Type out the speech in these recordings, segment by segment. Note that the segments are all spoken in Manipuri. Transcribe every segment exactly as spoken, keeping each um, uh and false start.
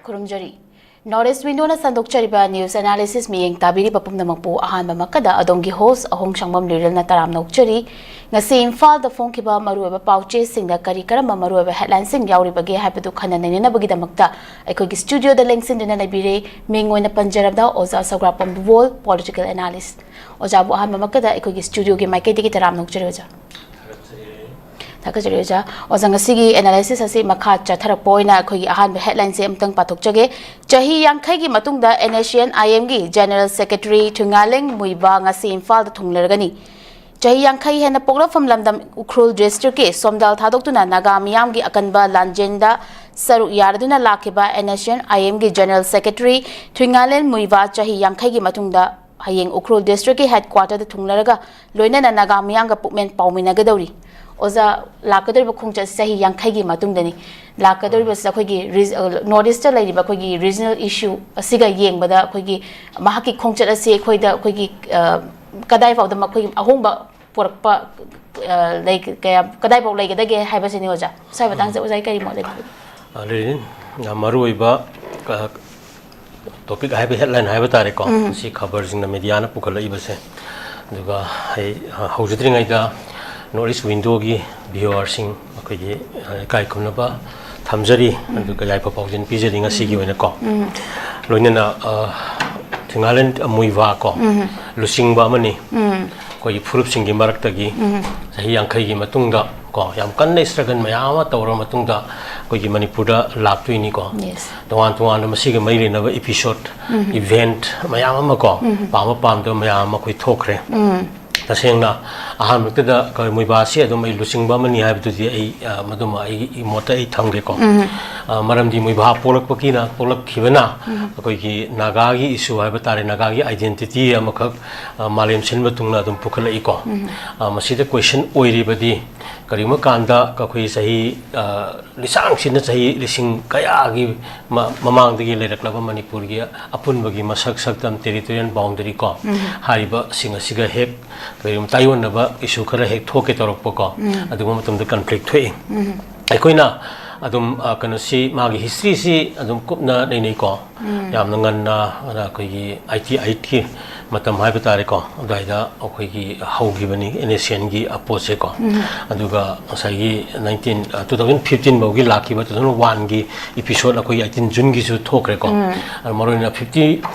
ꯈꯨꯔꯨꯝꯖꯔꯤ꯫ North East Window ꯅ ꯁꯟꯗꯣꯛꯆꯔꯤꯕ news analysis ꯃꯤꯠꯌꯦꯡ ꯇꯥꯕꯤꯔꯤꯕ ꯄꯨꯝꯅꯃꯛꯄꯨ ꯑꯍꯥꯟꯕꯃꯛꯀꯗ ꯑꯗꯣꯝꯒꯤ host ꯑꯍꯣꯡ ꯁꯪꯕꯝ ꯂꯨꯏꯔꯦꯜꯅ ꯇꯔꯥꯝꯅ ꯑꯣꯛꯆꯔꯤ꯫ ꯉꯁꯤ ꯏꯝꯐꯥꯜꯗ ꯐꯣꯡꯈꯤꯕ ꯃꯔꯨꯑꯣꯏꯕ ꯄꯥꯎꯆꯦꯁꯤꯡꯗ ꯀꯔꯤ ꯀꯔꯝꯕ ꯃꯔꯨꯑꯣꯏꯕ headline ꯁꯤꯡ ꯌꯥꯎꯔꯤꯕꯒꯦ ꯍꯥꯏꯕꯗꯨ ꯈꯟꯅ ꯅꯩꯅꯅꯕꯒꯤꯗꯃꯛꯇ ꯑꯩꯈꯣꯏꯒꯤ studio ꯗ ꯂꯦꯡꯁꯤꯟꯗꯨꯅ ꯂꯩꯕꯤꯔꯦ꯫ ꯃꯤꯡ ꯑꯣꯏꯅ ꯄꯟꯖꯔꯕꯗ ꯑꯣꯖꯥ ꯁꯧꯒ꯭ꯔꯥꯛꯄꯝ ꯕꯨꯕꯣꯜ, political analyst꯫ ꯑꯣꯖꯥꯕꯨ ꯑꯍꯥꯟꯕꯃꯛꯇꯗ ꯑꯩꯈꯣꯏꯒꯤ studio ꯒꯤ ꯃꯥꯏꯀꯩꯗꯒꯤ ꯇꯔꯥꯝꯅ ꯑꯣꯛꯆꯔꯤ ꯑꯣꯖꯥ꯫ ꯊꯥꯒꯠꯆꯔꯤ ꯑꯣꯖꯥ꯫ ꯑꯣꯖꯥ, ꯉꯁꯤꯒꯤ analysis ꯑꯁꯤ ꯃꯈꯥ ꯆꯠꯊꯔꯛꯄ ꯑꯣꯏꯅ ꯑꯩꯈꯣꯏꯒꯤ ꯑꯍꯥꯟꯕ headline ꯁꯦ ꯑꯃꯨꯛꯇꯪ ꯄꯥꯊꯣꯛꯆꯒꯦ꯫ ꯆꯍꯤ ꯌꯥꯡꯈꯩꯒꯤ ꯃꯇꯨꯡꯗ NSCN IM ꯒꯤ General Secretary ꯊꯨꯏꯉꯥꯂꯦꯡ ꯃꯨꯏꯕꯥ ꯉꯁꯤ ꯏꯝꯐꯥꯜꯗ ꯊꯨꯡꯂꯔꯒꯅꯤ꯫ ꯆꯍꯤ ꯌꯥꯡꯈꯩ ꯍꯦꯟꯅ ꯄꯣꯛꯅꯐꯝ ꯂꯝꯗꯝ ꯎꯈ꯭ꯔꯨꯜ district ꯀꯤ ꯁꯣꯝꯗꯥꯜ ꯊꯥꯗꯣꯛꯇꯨꯅ ꯅꯥꯒꯥ ꯃꯤꯌꯥꯝꯒꯤ ꯑꯀꯟꯕ ꯂꯥꯟꯖꯦꯟꯗ ꯁꯔꯨꯛ ꯌꯥꯔꯗꯨꯅ ꯂꯥꯛꯈꯤꯕ NSCN IM ꯒꯤ General Secretary ꯊꯨꯏꯉꯥꯂꯦꯡ ꯃꯨꯏꯕꯥ ꯆꯍꯤ ꯌꯥꯡꯈꯩꯒꯤ ꯃꯇꯨꯡꯗ ꯍꯌꯦꯡ ꯎꯈ꯭ꯔꯨꯜ district ꯀꯤ headquarter ꯗ ꯊꯨꯡꯂꯔꯒ ꯂꯣꯏꯅꯅ ꯅꯥꯒꯥ ꯃꯤꯌꯥꯝꯒ ꯄꯨꯛꯃꯦꯟ ꯄꯥꯎꯃꯤꯟꯅꯒꯗꯧꯔꯤ꯫ ꯑꯣꯖꯥ, ꯂꯥꯛꯀꯗꯧꯔꯤꯕ ꯈꯣꯡꯆꯠꯁꯤ ꯆꯍꯤ ꯌꯥꯡꯈꯩꯒꯤ ꯃꯇꯨꯡꯗꯅꯤ꯫ ꯂꯥꯛꯀꯗꯧꯔꯤꯕꯁꯤꯗ ꯑꯩꯈꯣꯏꯒꯤ ꯔꯤꯖ-, ꯑ, North East ꯇ ꯂꯩꯔꯤꯕ ꯑꯩꯈꯣꯏꯒꯤ regional issue ꯑꯁꯤꯒ ꯌꯦꯡꯕꯗ ꯑꯩꯈꯣꯏꯒꯤ ꯃꯍꯥꯛꯀꯤ ꯈꯣꯡꯆꯠ ꯑꯁꯤ ꯑꯩꯈꯣꯏꯗ ꯑꯩꯈꯣꯏꯒꯤ, ꯑ, ꯀꯗꯥꯏ ꯐꯥꯎꯗ ꯃꯈꯣꯏꯒꯤ ꯑꯍꯣꯡꯕ ꯄꯨꯔꯛꯄ, ꯑ, ꯂꯩ-, ꯀꯌꯥ, ꯀꯗꯥꯏ ꯐꯥꯎ ꯂꯩꯒꯗꯒꯦ ꯍꯥꯏꯕꯁꯤꯅꯤ ꯑꯣꯖꯥ꯫ ꯁ꯭ꯋꯥꯏ ꯃꯇꯥꯡꯁꯤꯗ ꯑꯣꯖꯥꯒꯤ ꯀꯔꯤ ꯃꯣꯠ ꯂꯩꯕꯤꯕꯒꯦ? ꯑ, ꯂꯩꯔꯤꯟ, ꯌꯥꯝ ꯃꯔꯨ ꯑꯣꯏꯕ, ꯑ, topic ꯍꯥꯏꯕ headline ꯍꯥꯏꯕ ꯇꯥꯔꯦꯀꯣ꯫ ꯎꯝ꯫ ꯃꯁꯤ ꯈꯕꯔꯁꯤꯡꯅ, media ꯅ ꯄꯨꯈꯠꯂꯛꯏꯕꯁꯦ꯫ ꯑꯗꯨꯒ ꯑꯩ, ꯑ, ꯍꯧꯖꯗ꯭ꯔꯤꯉꯩꯗ North East Window ꯒꯤ viewer ꯁꯤꯡ ꯑꯩꯈꯣꯏꯒꯤ, ꯑ, ꯏꯀꯥꯏ ꯈꯨꯝꯅꯕ ꯊꯝꯖꯔꯤ, ꯎꯝ꯫ ꯑꯗꯨꯒ ꯌꯥꯏꯐ ꯄꯥꯎꯖꯦꯜ ꯄꯤꯖꯔꯤ ꯉꯁꯤꯒꯤ ꯎꯝ꯫ ꯑꯣꯏꯅꯀꯣ꯫ ꯎꯝ꯫ ꯂꯣꯏꯅꯅ, ꯑ, ꯊꯤꯡꯉꯥꯂꯦꯟ ꯃꯨꯏꯚꯥ ꯀꯣ, ꯎꯝ꯫ ꯂꯨꯆꯤꯡꯕ ꯑꯃꯅꯤ꯫ ꯎꯝ꯫ ꯑꯩꯈꯣꯏꯒꯤ ꯐꯨꯔꯨꯞꯁꯤꯡꯒꯤ ꯃꯔꯛꯇꯒꯤ ꯎꯝ꯫ ꯆꯍꯤ ꯌꯥꯡꯈꯩꯒꯤ ꯃꯇꯨꯡꯗ ꯀꯣ, ꯌꯥꯝ ꯀꯟꯅ struggle ꯃꯌꯥꯝ ꯑꯃ ꯇꯧꯔꯕ ꯃꯇꯨꯡꯗ ꯑꯩꯈꯣꯏꯒꯤ ꯃꯅꯤꯄꯨꯔꯗ ꯂꯥꯛꯇꯣꯏꯅꯤꯀꯣ꯫ Yes꯫ ꯇꯣꯉꯥꯟ ꯇꯣꯉꯥꯟꯕ ꯃꯁꯤꯒ ꯃꯔꯤ ꯂꯩꯅꯕ episode, ꯎꯝ꯫ Event ꯃꯌꯥꯝ ꯑꯃ ꯀꯣ, ꯎꯝ꯫ ꯄꯥꯝꯕ ꯄꯥꯝꯗꯕ ꯃꯌꯥꯝ ꯑꯃ ꯑꯩꯈꯣꯏ ꯊꯣꯛꯈ꯭ꯔꯦ꯫ ꯎꯝ꯫ ꯇꯁꯦꯡꯅ ꯑꯍꯥꯟꯕꯗ ꯑꯩꯈꯣꯏ ꯃꯨꯏꯚꯥꯁꯤ ꯑꯗꯨꯝ ꯑꯩ ꯂꯨꯆꯤꯡꯕ ꯑꯃꯅꯤ ꯍꯥꯏꯕꯗꯨꯗꯤ ꯑꯩ, ꯑ, ꯃꯗꯨꯃ ꯑꯩꯒꯤ ꯃꯣꯠꯇ ꯑꯩ ꯊꯝꯒꯦꯀꯣ꯫ ꯎꯝ꯫ ꯑ, ꯃꯔꯝꯗꯤ ꯃꯨꯏꯚꯥ ꯄꯣꯛꯂꯛꯄꯒꯤꯅ, ꯄꯣꯛꯂꯛꯈꯤꯕꯅ ꯎꯝ꯫ ꯑꯩꯈꯣꯏꯒꯤ ꯅꯥꯒꯥꯒꯤ issue ꯍꯥꯏꯕ ꯇꯥꯔꯦ, ꯅꯥꯒꯥꯒꯤ identity ꯑꯃꯈꯛ, ꯑ, ꯃꯥꯂꯦꯝ ꯁꯤꯟꯕ ꯊꯨꯡꯅ ꯑꯗꯨꯝ ꯄꯨꯈꯠꯂꯛꯏꯀꯣ꯫ ꯎꯝ꯫ ꯑ, ꯃꯁꯤꯗ question ꯑꯣꯏꯔꯤꯕꯗꯤ ꯀꯔꯤꯒꯨꯝꯕ ꯀꯥꯟꯗ ꯑꯩꯈꯣꯏ ꯆꯍꯤ, ꯑ, ꯂꯤꯁꯥꯡꯁꯤꯟꯅ ꯆꯍꯤ ꯂꯤꯁꯤꯡ ꯀꯌꯥꯒꯤ ꯃ-, ꯃꯃꯥꯡꯗꯒꯤ ꯂꯩꯔꯛꯂꯕ ꯃꯅꯤꯄꯨꯔꯒꯤ ꯑꯄꯨꯟꯕꯒꯤ ꯃꯁꯛ ꯁꯛꯇꯝ, territorial boundary ꯀꯣ, ꯎꯝ꯫ ꯍꯥꯏꯔꯤꯕꯁꯤꯡ ꯑꯁꯤꯒ ꯍꯦꯛ ꯀꯔꯤꯒꯨꯝꯕ ꯇꯥꯏꯌꯣꯟꯅꯕ issue ꯈꯔ ꯍꯦꯛ ꯊꯣꯛꯀꯦ ꯇꯧꯔꯛꯄꯀꯣ, ꯎꯝ꯫ ꯑꯗꯨꯒꯨꯝꯕ ꯃꯇꯝꯗ conflict ꯊꯣꯛꯏ꯫ ꯎꯝ꯫ ꯑꯩꯈꯣꯏꯅ ꯑꯗꯨꯝ ꯑ, ꯀꯩꯅꯣꯁꯤ, ꯃꯥꯒꯤ ꯍꯤꯁꯇ꯭ꯔꯤꯁꯤ ꯑꯗꯨꯝ ꯀꯨꯞꯅ ꯅꯩꯅꯩꯀꯣ꯫ ꯌꯥꯝꯅ ꯉꯟꯅ ꯑꯗ ꯑꯩꯈꯣꯏꯒꯤ ꯑꯥꯏꯇꯤ ꯑꯩꯠꯀꯤ ꯃꯇꯝ ꯍꯥꯏꯕ ꯇꯥꯔꯦꯀꯣ, ꯑꯗꯨꯋꯥꯏꯗ ꯑꯩꯈꯣꯏꯒꯤ ꯍꯧꯈꯤꯕꯅꯤ ꯑꯦꯟ ꯑꯦꯁ ꯑꯦꯟꯒꯤ ꯄꯣꯠꯁꯦꯀꯣ꯫ ꯑꯗꯨꯒ ꯉꯁꯥꯏꯒꯤ ꯅꯥꯏꯟꯇꯤꯟ ꯇꯨ ꯊꯥꯎꯖꯟ ꯐꯤꯐꯇꯤꯟ ꯐꯥꯎꯒꯤ ꯂꯥꯛꯈꯤꯕ ꯇꯨ ꯊꯥꯎꯖꯟ ꯋꯥꯟꯒꯤ ꯏꯄꯤꯁꯣꯗ ꯑꯩꯈꯣꯏꯒꯤ ꯑꯩꯇꯤꯟ ꯖꯨꯟꯒꯤꯁꯨ ꯊꯣꯛꯈ꯭ꯔꯦꯀꯣ꯫ ꯑꯗꯣ ꯃꯔꯨꯑꯣꯏꯅ ꯐꯤꯐꯇꯤ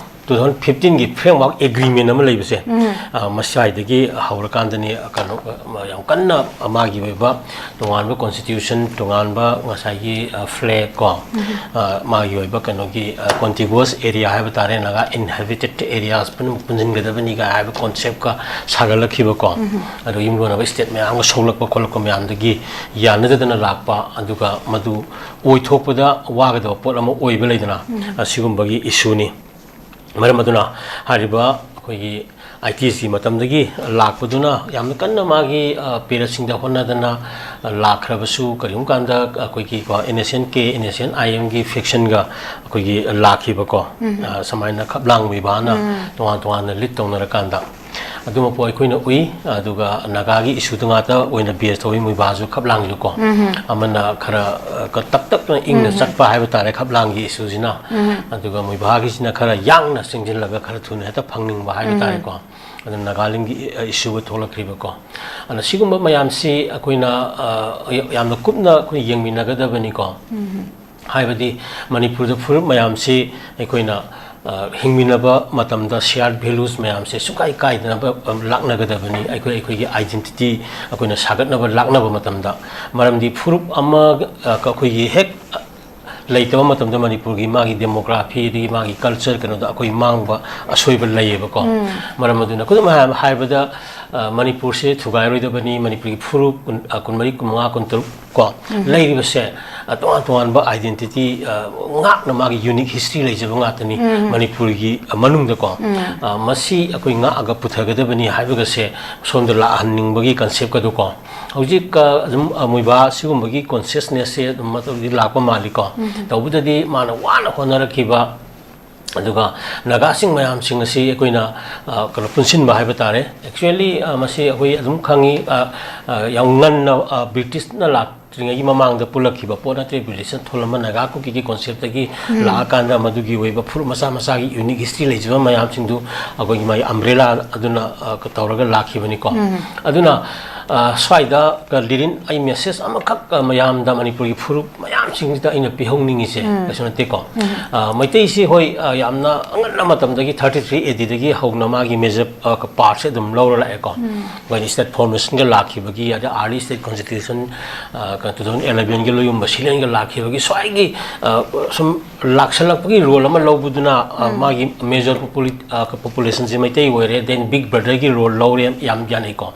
ꯇꯨ ꯊꯥꯎꯖꯟ ꯐꯤꯐꯇꯤꯟꯒꯤ ꯐ꯭ꯔꯦꯝꯋꯥꯔꯛ ꯑꯦꯒ꯭ꯔꯤꯃꯦꯟ ꯑꯃ ꯂꯩꯕꯁꯦ, ꯎꯝ꯫ ꯑ, ꯃꯁ꯭ꯋꯥꯏꯗꯒꯤ ꯍꯧꯔꯀꯥꯟꯗꯅꯤ, ꯑ, ꯀꯩꯅꯣ, ꯑ, ꯌꯥꯝ ꯀꯟꯅ ꯃꯥꯒꯤ ꯑꯣꯏꯕ ꯇꯣꯉꯥꯟꯕ ꯀꯣꯟꯁꯇꯤꯇ꯭ꯌꯨꯁꯟ, ꯇꯣꯉꯥꯟꯕ ꯉꯁꯥꯏꯒꯤ, ꯑ, ꯐ꯭ꯂꯦꯒ ꯀꯣ, ꯎꯝ꯫ ꯑ, ꯃꯥꯒꯤ ꯑꯣꯏꯕ ꯀꯩꯅꯣꯒꯤ, ꯑ, ꯀꯣꯟꯇꯤꯒꯨꯋꯁ ꯑꯦꯔꯤꯌꯥ ꯍꯥꯏꯕ ꯇꯥꯔꯦ, ꯅꯥꯒꯥ ꯏꯟꯍꯦꯕꯤꯇꯦꯠ ꯑꯦꯔꯤꯌꯥꯁ ꯄꯨꯝꯅꯃꯛ ꯄꯨꯟꯁꯤꯟꯒꯗꯕꯅꯤꯒ ꯍꯥꯏꯕ ꯀꯣꯟꯁꯦꯞꯀ ꯁꯥꯒꯠꯂꯛꯈꯤꯕꯀꯣ꯫ ꯎꯝ꯫ ꯑꯗꯣ ꯌꯨꯝꯂꯣꯟꯅꯕ ꯁ꯭ꯇꯦꯠ ꯃꯌꯥꯝꯒ ꯁꯣꯛꯂꯛꯄ ꯈꯣꯠꯂꯛꯄ ꯃꯌꯥꯝꯗꯒꯤ ꯌꯥꯅꯗꯗꯅ ꯂꯥꯛꯄ, ꯑꯗꯨꯒ ꯃꯗꯨ ꯑꯣꯏꯊꯣꯛꯄꯗ ꯋꯥꯒꯗꯕ ꯄꯣꯠ ꯑꯃ ꯑꯣꯏꯕ ꯂꯩꯗꯅ, ꯎꯝ꯫ ꯑꯁꯤꯒꯨꯝꯕꯒꯤ ꯏꯁꯨꯅꯤ꯫ ꯃꯔꯝ ꯑꯗꯨꯅ ꯍꯥꯏꯔꯤꯕ ꯑꯩꯈꯣꯏꯒꯤ ꯑꯥꯏꯇꯤꯁꯤ ꯃꯇꯝꯗꯒꯤ ꯂꯥꯛꯄꯗꯨꯅ ꯌꯥꯝꯅ ꯀꯟꯅ ꯃꯥꯒꯤ, ꯑ, ꯄꯦꯔꯠꯁꯤꯡꯗ ꯍꯣꯠꯅꯗꯅ, ꯑ, ꯂꯥꯛꯈ꯭ꯔꯕꯁꯨ, ꯀꯔꯤꯒꯨꯝꯕ ꯀꯥꯟꯗ ꯑꯩꯈꯣꯏꯒꯤ ꯀꯣ, N S N K, N S N I ꯑꯦꯝꯒꯤ ꯐꯦꯛꯁꯟꯒ ꯑꯩꯈꯣꯏꯒꯤ ꯂꯥꯛꯈꯤꯕꯀꯣ, ꯎꯝ꯫ ꯑ, ꯁꯨꯃꯥꯏꯅ ꯈꯞꯂꯥꯡ ꯃꯣꯏꯕꯥꯅ ꯎꯝ꯫ ꯇꯣꯉꯥꯟ ꯇꯣꯉꯥꯟꯅ ꯂꯤꯠ ꯇꯧꯅꯔꯀꯥꯟꯗ, ꯑꯗꯨꯃꯛꯄꯨ ꯑꯩꯈꯣꯏꯅ ꯎꯏ꯫ ꯑꯗꯨꯒ ꯅꯥꯒꯥꯒꯤ ꯏꯁꯨꯗ ꯉꯥꯛꯇ ꯑꯣꯏꯅ ꯕꯦꯁ ꯇꯧꯏ ꯃꯣꯏꯕꯥꯁꯨ ꯈꯞꯂꯥꯡꯁꯨꯀꯣ꯫ ꯎꯝ꯫ ꯑꯃꯅ ꯈꯔ, ꯑ, ꯀ-, ꯇꯞ ꯇꯞꯅ ꯏꯪꯅ ꯎꯝ꯫ ꯆꯠꯄ ꯍꯥꯏꯕ ꯇꯥꯔꯦ ꯈꯞꯂꯥꯡꯒꯤ ꯏꯁꯨꯁꯤꯅ꯫ ꯎꯝ꯫ ꯑꯗꯨꯒ ꯃꯣꯏꯕꯥꯒꯤꯁꯤꯅ ꯈꯔ ꯌꯥꯡꯅ ꯆꯪꯁꯤꯜꯂꯒ ꯈꯔ ꯊꯨꯅ ꯍꯦꯛꯇ ꯐꯪꯅꯤꯡꯕ ꯍꯥꯏꯕ ꯎꯝ꯫ ꯇꯥꯔꯦꯀꯣ꯫ ꯑꯗꯨꯅ ꯅꯥꯒꯥꯂꯦꯟꯒꯤ, ꯑ, ꯏꯁꯨꯒ ꯊꯣꯛꯂꯛꯈ꯭ꯔꯤꯕꯀꯣ꯫ ꯑꯗꯨꯅ ꯁꯤꯒꯨꯝꯕ ꯃꯌꯥꯝꯁꯤ ꯑꯩꯈꯣꯏꯅ, ꯑ, ꯌꯥꯝꯅ ꯀꯨꯞꯅ ꯑꯩꯈꯣꯏ ꯌꯦꯡꯃꯤꯟꯅꯒꯗꯕꯅꯤꯀꯣ꯫ ꯎꯝ꯫ ꯍꯥꯏꯕꯗꯤ ꯃꯅꯤꯄꯨꯔꯗ ꯐꯨꯔꯨꯞ ꯃꯌꯥꯝꯁꯤ ꯑꯩꯈꯣꯏꯅ, ꯑ, ꯍꯤꯡꯃꯤꯟꯅꯕ ꯃꯇꯝꯗ ꯁꯤꯌꯥꯔꯠ ꯚꯦꯂꯨꯁ ꯃꯌꯥꯝꯁꯦ ꯁꯨꯡꯀꯥꯏ ꯀꯥꯏꯗꯅꯕ, ꯑ, ꯂꯥꯛꯅꯒꯗꯕꯅꯤ꯫ ꯑꯩꯈꯣꯏ, ꯑꯩꯈꯣꯏꯒꯤ ꯑꯥꯏꯗꯦꯟꯇꯤꯇꯤ ꯑꯩꯈꯣꯏꯅ ꯁꯥꯒꯠꯅꯕ ꯂꯥꯛꯅꯕ ꯃꯇꯝꯗ, ꯃꯔꯝꯗꯤ ꯐꯨꯔꯨꯞ ꯑꯃ, ꯑ, ꯑꯩꯈꯣꯏꯒꯤ ꯍꯦꯛ ꯂꯩꯇꯕ ꯃꯇꯝꯗ ꯃꯅꯤꯄꯨꯔꯒꯤ ꯃꯥꯒꯤ ꯗꯦꯃꯣꯒ꯭ꯔꯥꯐꯤ, ꯑꯗꯒꯤ ꯃꯥꯒꯤ ꯀꯜꯆꯔ ꯀꯩꯅꯣꯗ ꯑꯩꯈꯣꯏ ꯃꯥꯡꯕ ꯑꯁꯣꯏꯕ ꯂꯩꯌꯦꯕꯀꯣ꯫ ꯎꯝ꯫ ꯃꯔꯝ ꯑꯗꯨꯅ ꯈꯨꯗꯝ ꯍꯥꯏ-, ꯍꯥꯏꯔꯕꯗ, ꯑ, ꯃꯅꯤꯄꯨꯔꯁꯦ ꯊꯨꯒꯥꯏꯔꯣꯏꯗꯕꯅꯤ, ꯃꯅꯤꯄꯨꯔꯒꯤ ꯐꯨꯔꯨꯞ ꯀꯨꯟ-, ꯑ, ꯀꯨꯟꯃꯔꯤ, ꯀꯨꯟꯃꯉꯥ, ꯀꯨꯟꯇꯔꯨꯛ ꯀꯣ, ꯎꯝ꯫ ꯂꯩꯔꯤꯕꯁꯦ, ꯑ, ꯇꯣꯉꯥꯟ ꯇꯣꯉꯥꯟꯕ ꯑꯥꯏꯗꯦꯟꯇꯤꯇꯤ, ꯑ, ꯉꯥꯛꯅ ꯃꯥꯒꯤ ꯌꯨꯅꯤꯛ ꯍꯤꯁꯇ꯭ꯔꯤ ꯂꯩꯖꯕ ꯉꯥꯛꯇꯅꯤ ꯎꯝ꯫ ꯃꯅꯤꯄꯨꯔꯒꯤ, ꯑ, ꯃꯅꯨꯡꯗꯀꯣ꯫ ꯎꯝ꯫ ꯑ, ꯃꯁꯤ ꯑꯩꯈꯣꯏ ꯉꯥꯛꯑꯒ ꯄꯨꯊꯒꯗꯕꯅꯤ ꯍꯥꯏꯕꯒꯁꯦ ꯁꯣꯝꯗ ꯂꯥꯛꯍꯟꯅꯤꯡꯕꯒꯤ ꯀꯟꯁꯦꯞꯀꯗꯨꯀꯣ꯫ ꯍꯧꯖꯤꯛ, ꯑ, ꯑꯗꯨꯝ, ꯑ, ꯃꯣꯏꯕꯥ ꯁꯤꯒꯨꯝꯕꯒꯤ ꯀꯣꯟꯁꯤꯌꯁꯅꯦꯁꯁꯦ ꯑꯗꯨꯝ ꯃꯇꯧꯗꯤ ꯂꯥꯛꯄ ꯃꯥꯜꯂꯤꯀꯣ꯫ ꯎꯝ꯫ ꯇꯧꯕꯗꯗꯤ ꯃꯥꯅ ꯋꯥꯅ ꯍꯣꯠꯅꯔꯛꯈꯤꯕ ꯑꯗꯨꯒ ꯅꯥꯒꯥꯁꯤꯡ ꯃꯌꯥꯝꯁꯤꯡ ꯑꯁꯤ ꯑꯩꯈꯣꯏꯅ, ꯑ, ꯀꯩꯅꯣ, ꯄꯨꯟꯁꯤꯟꯕ ꯍꯥꯏꯕ ꯇꯥꯔꯦ꯫ Actually, ꯑ, ꯃꯁꯤ ꯑꯩꯈꯣꯏ ꯑꯗꯨꯝ ꯈꯪꯉꯤ, ꯑ, ꯑ, ꯌꯥꯝ ꯉꯟꯅ, ꯑ, ꯕ꯭ꯔꯤꯇꯤꯁꯅ ꯂꯥꯛꯇ꯭ꯔꯤꯉꯩꯒꯤ ꯃꯃꯥꯡꯗ ꯄꯨꯜꯂꯛꯈꯤꯕ ꯄꯣꯠ ꯅꯠꯇꯦ꯫ ꯕ꯭ꯔꯤꯇꯤꯁꯅ ꯊꯣꯜꯂꯝꯕ ꯅꯥꯒꯥ ꯀꯨꯀꯤꯒꯤ concept ꯇꯒꯤ ꯂꯥꯛꯑꯀꯥꯟꯗ ꯃꯗꯨꯒꯤ ꯑꯣꯏꯕ ꯐꯨꯔꯨꯞ ꯃꯆꯥ ꯃꯆꯥꯒꯤ unique history ꯂꯩꯖꯕ ꯃꯌꯥꯝꯁꯤꯡꯗꯨ ꯑꯩꯈꯣꯏꯒꯤ ꯃꯥꯒꯤ umbrella ꯑꯗꯨꯅ, ꯑ, ꯇꯧꯔꯒ ꯂꯥꯛꯈꯤꯕꯅꯤꯀꯣ꯫ ꯑꯗꯨꯅ, ꯑ, ꯁ꯭ꯋꯥꯏꯗ ꯀ-, ꯂꯤꯔꯤꯟ, ꯑꯩ message ꯑꯃꯈꯛ, ꯑ, ꯃꯌꯥꯝꯗ, ꯃꯅꯤꯄꯨꯔꯒꯤ ꯐꯨꯔꯨꯞ ꯃꯌꯥꯝꯁꯤꯡꯁꯤꯗ ꯑꯩꯅ ꯄꯤꯍꯧꯅꯤꯡꯉꯤꯁꯦ ꯀꯩꯁꯨ ꯅꯠꯇꯦꯀꯣ꯫ ꯑ, ꯃꯩꯇꯩꯁꯤ, ꯍꯣꯏ, ꯑ, ꯌꯥꯝꯅ ꯑꯉꯟꯕ ꯃꯇꯝꯗꯒꯤ thirty three A D ꯗꯒꯤ ꯍꯧꯅ ꯃꯥꯒꯤ major, ꯑ, ꯀ-, part ꯁꯦ ꯑꯗꯨꯝ ꯂꯧꯔ ꯂꯥꯛꯑꯦꯀꯣ꯫ ꯑꯩꯈꯣꯏꯅ state formation ꯒ ꯂꯥꯛꯈꯤꯕꯒꯤ, ꯑꯗ early state constitution, ꯑ, ꯀ-, two thousand eleven ꯒꯤ ꯂꯣꯏꯒꯨꯝꯕ ꯁꯤꯂꯦꯟꯒ ꯂꯥꯛꯈꯤꯕꯒꯤ ꯁ꯭ꯋꯥꯏꯒꯤ, ꯑ, ꯁꯨꯝ ꯂꯥꯛꯁꯜꯂꯛꯄꯒꯤ role ꯑꯃ ꯂꯧꯕꯗꯨꯅ, ꯑ, ꯃꯥꯒꯤ major populi-, ꯑ, ꯀ-, population ꯁꯦ ꯃꯩꯇꯩ ꯑꯣꯏꯔꯦ, then big brother ꯒꯤ role ꯂꯧꯔꯦ, ꯌꯥꯝ ꯌꯥꯅꯩꯀꯣ꯫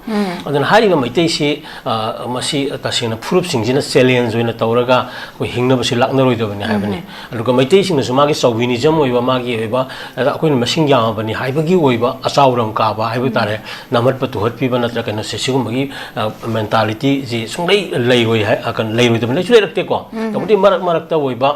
ꯑꯗꯨꯅ ꯍꯥꯏꯔꯤꯕ ꯃꯩꯇꯩꯁꯤ, ꯑ, ꯃꯁꯤ ꯇꯁꯦꯡꯅ ꯐꯨꯔꯨꯞꯁꯤꯡꯁꯤꯅ challenge ꯑꯣꯏꯅ ꯇꯧꯔꯒ ꯑꯩꯈꯣꯏ ꯍꯤꯡꯅꯕꯁꯤ ꯂꯥꯛꯅꯔꯣꯏꯗꯕꯅꯤ ꯍꯥꯏꯕꯅꯤ꯫ ꯑꯗꯨꯒ ꯃꯩꯇꯩꯁꯤꯡꯅꯁꯨ ꯃꯥꯒꯤ chauvinism ꯑꯣꯏꯕ, ꯃꯥꯒꯤ ꯑꯣꯏꯕ, ꯑꯗ ꯑꯩꯈꯣꯏꯅ ꯃꯁꯤꯡ ꯌꯥꯝꯃꯕꯅꯤ ꯍꯥꯏꯕꯒꯤ ꯑꯣꯏꯕ ꯑꯆꯥꯎꯔꯝ ꯀꯥꯕ ꯍꯥꯏꯕ ꯇꯥꯔꯦ, ꯅꯝꯍꯠꯄ ꯇꯨꯍꯠꯄꯤꯕ ꯅꯠꯇ꯭ꯔꯒ ꯀꯩꯅꯣꯁꯦ, ꯁꯤꯒꯨꯝꯕꯒꯤ, ꯑ, mentality ꯁꯤ ꯁꯨꯡꯂꯩ ꯂꯩꯔꯣꯏ ꯍꯥꯏ-, ꯑ, ꯀꯩꯅꯣ, ꯂꯩꯔꯣꯏꯗꯕ ꯂꯩꯁꯨ ꯂꯩꯔꯛꯇꯦꯀꯣ꯫ ꯇꯧꯕꯗꯤ ꯃꯔꯛ ꯃꯔꯛꯇ ꯑꯣꯏꯕ,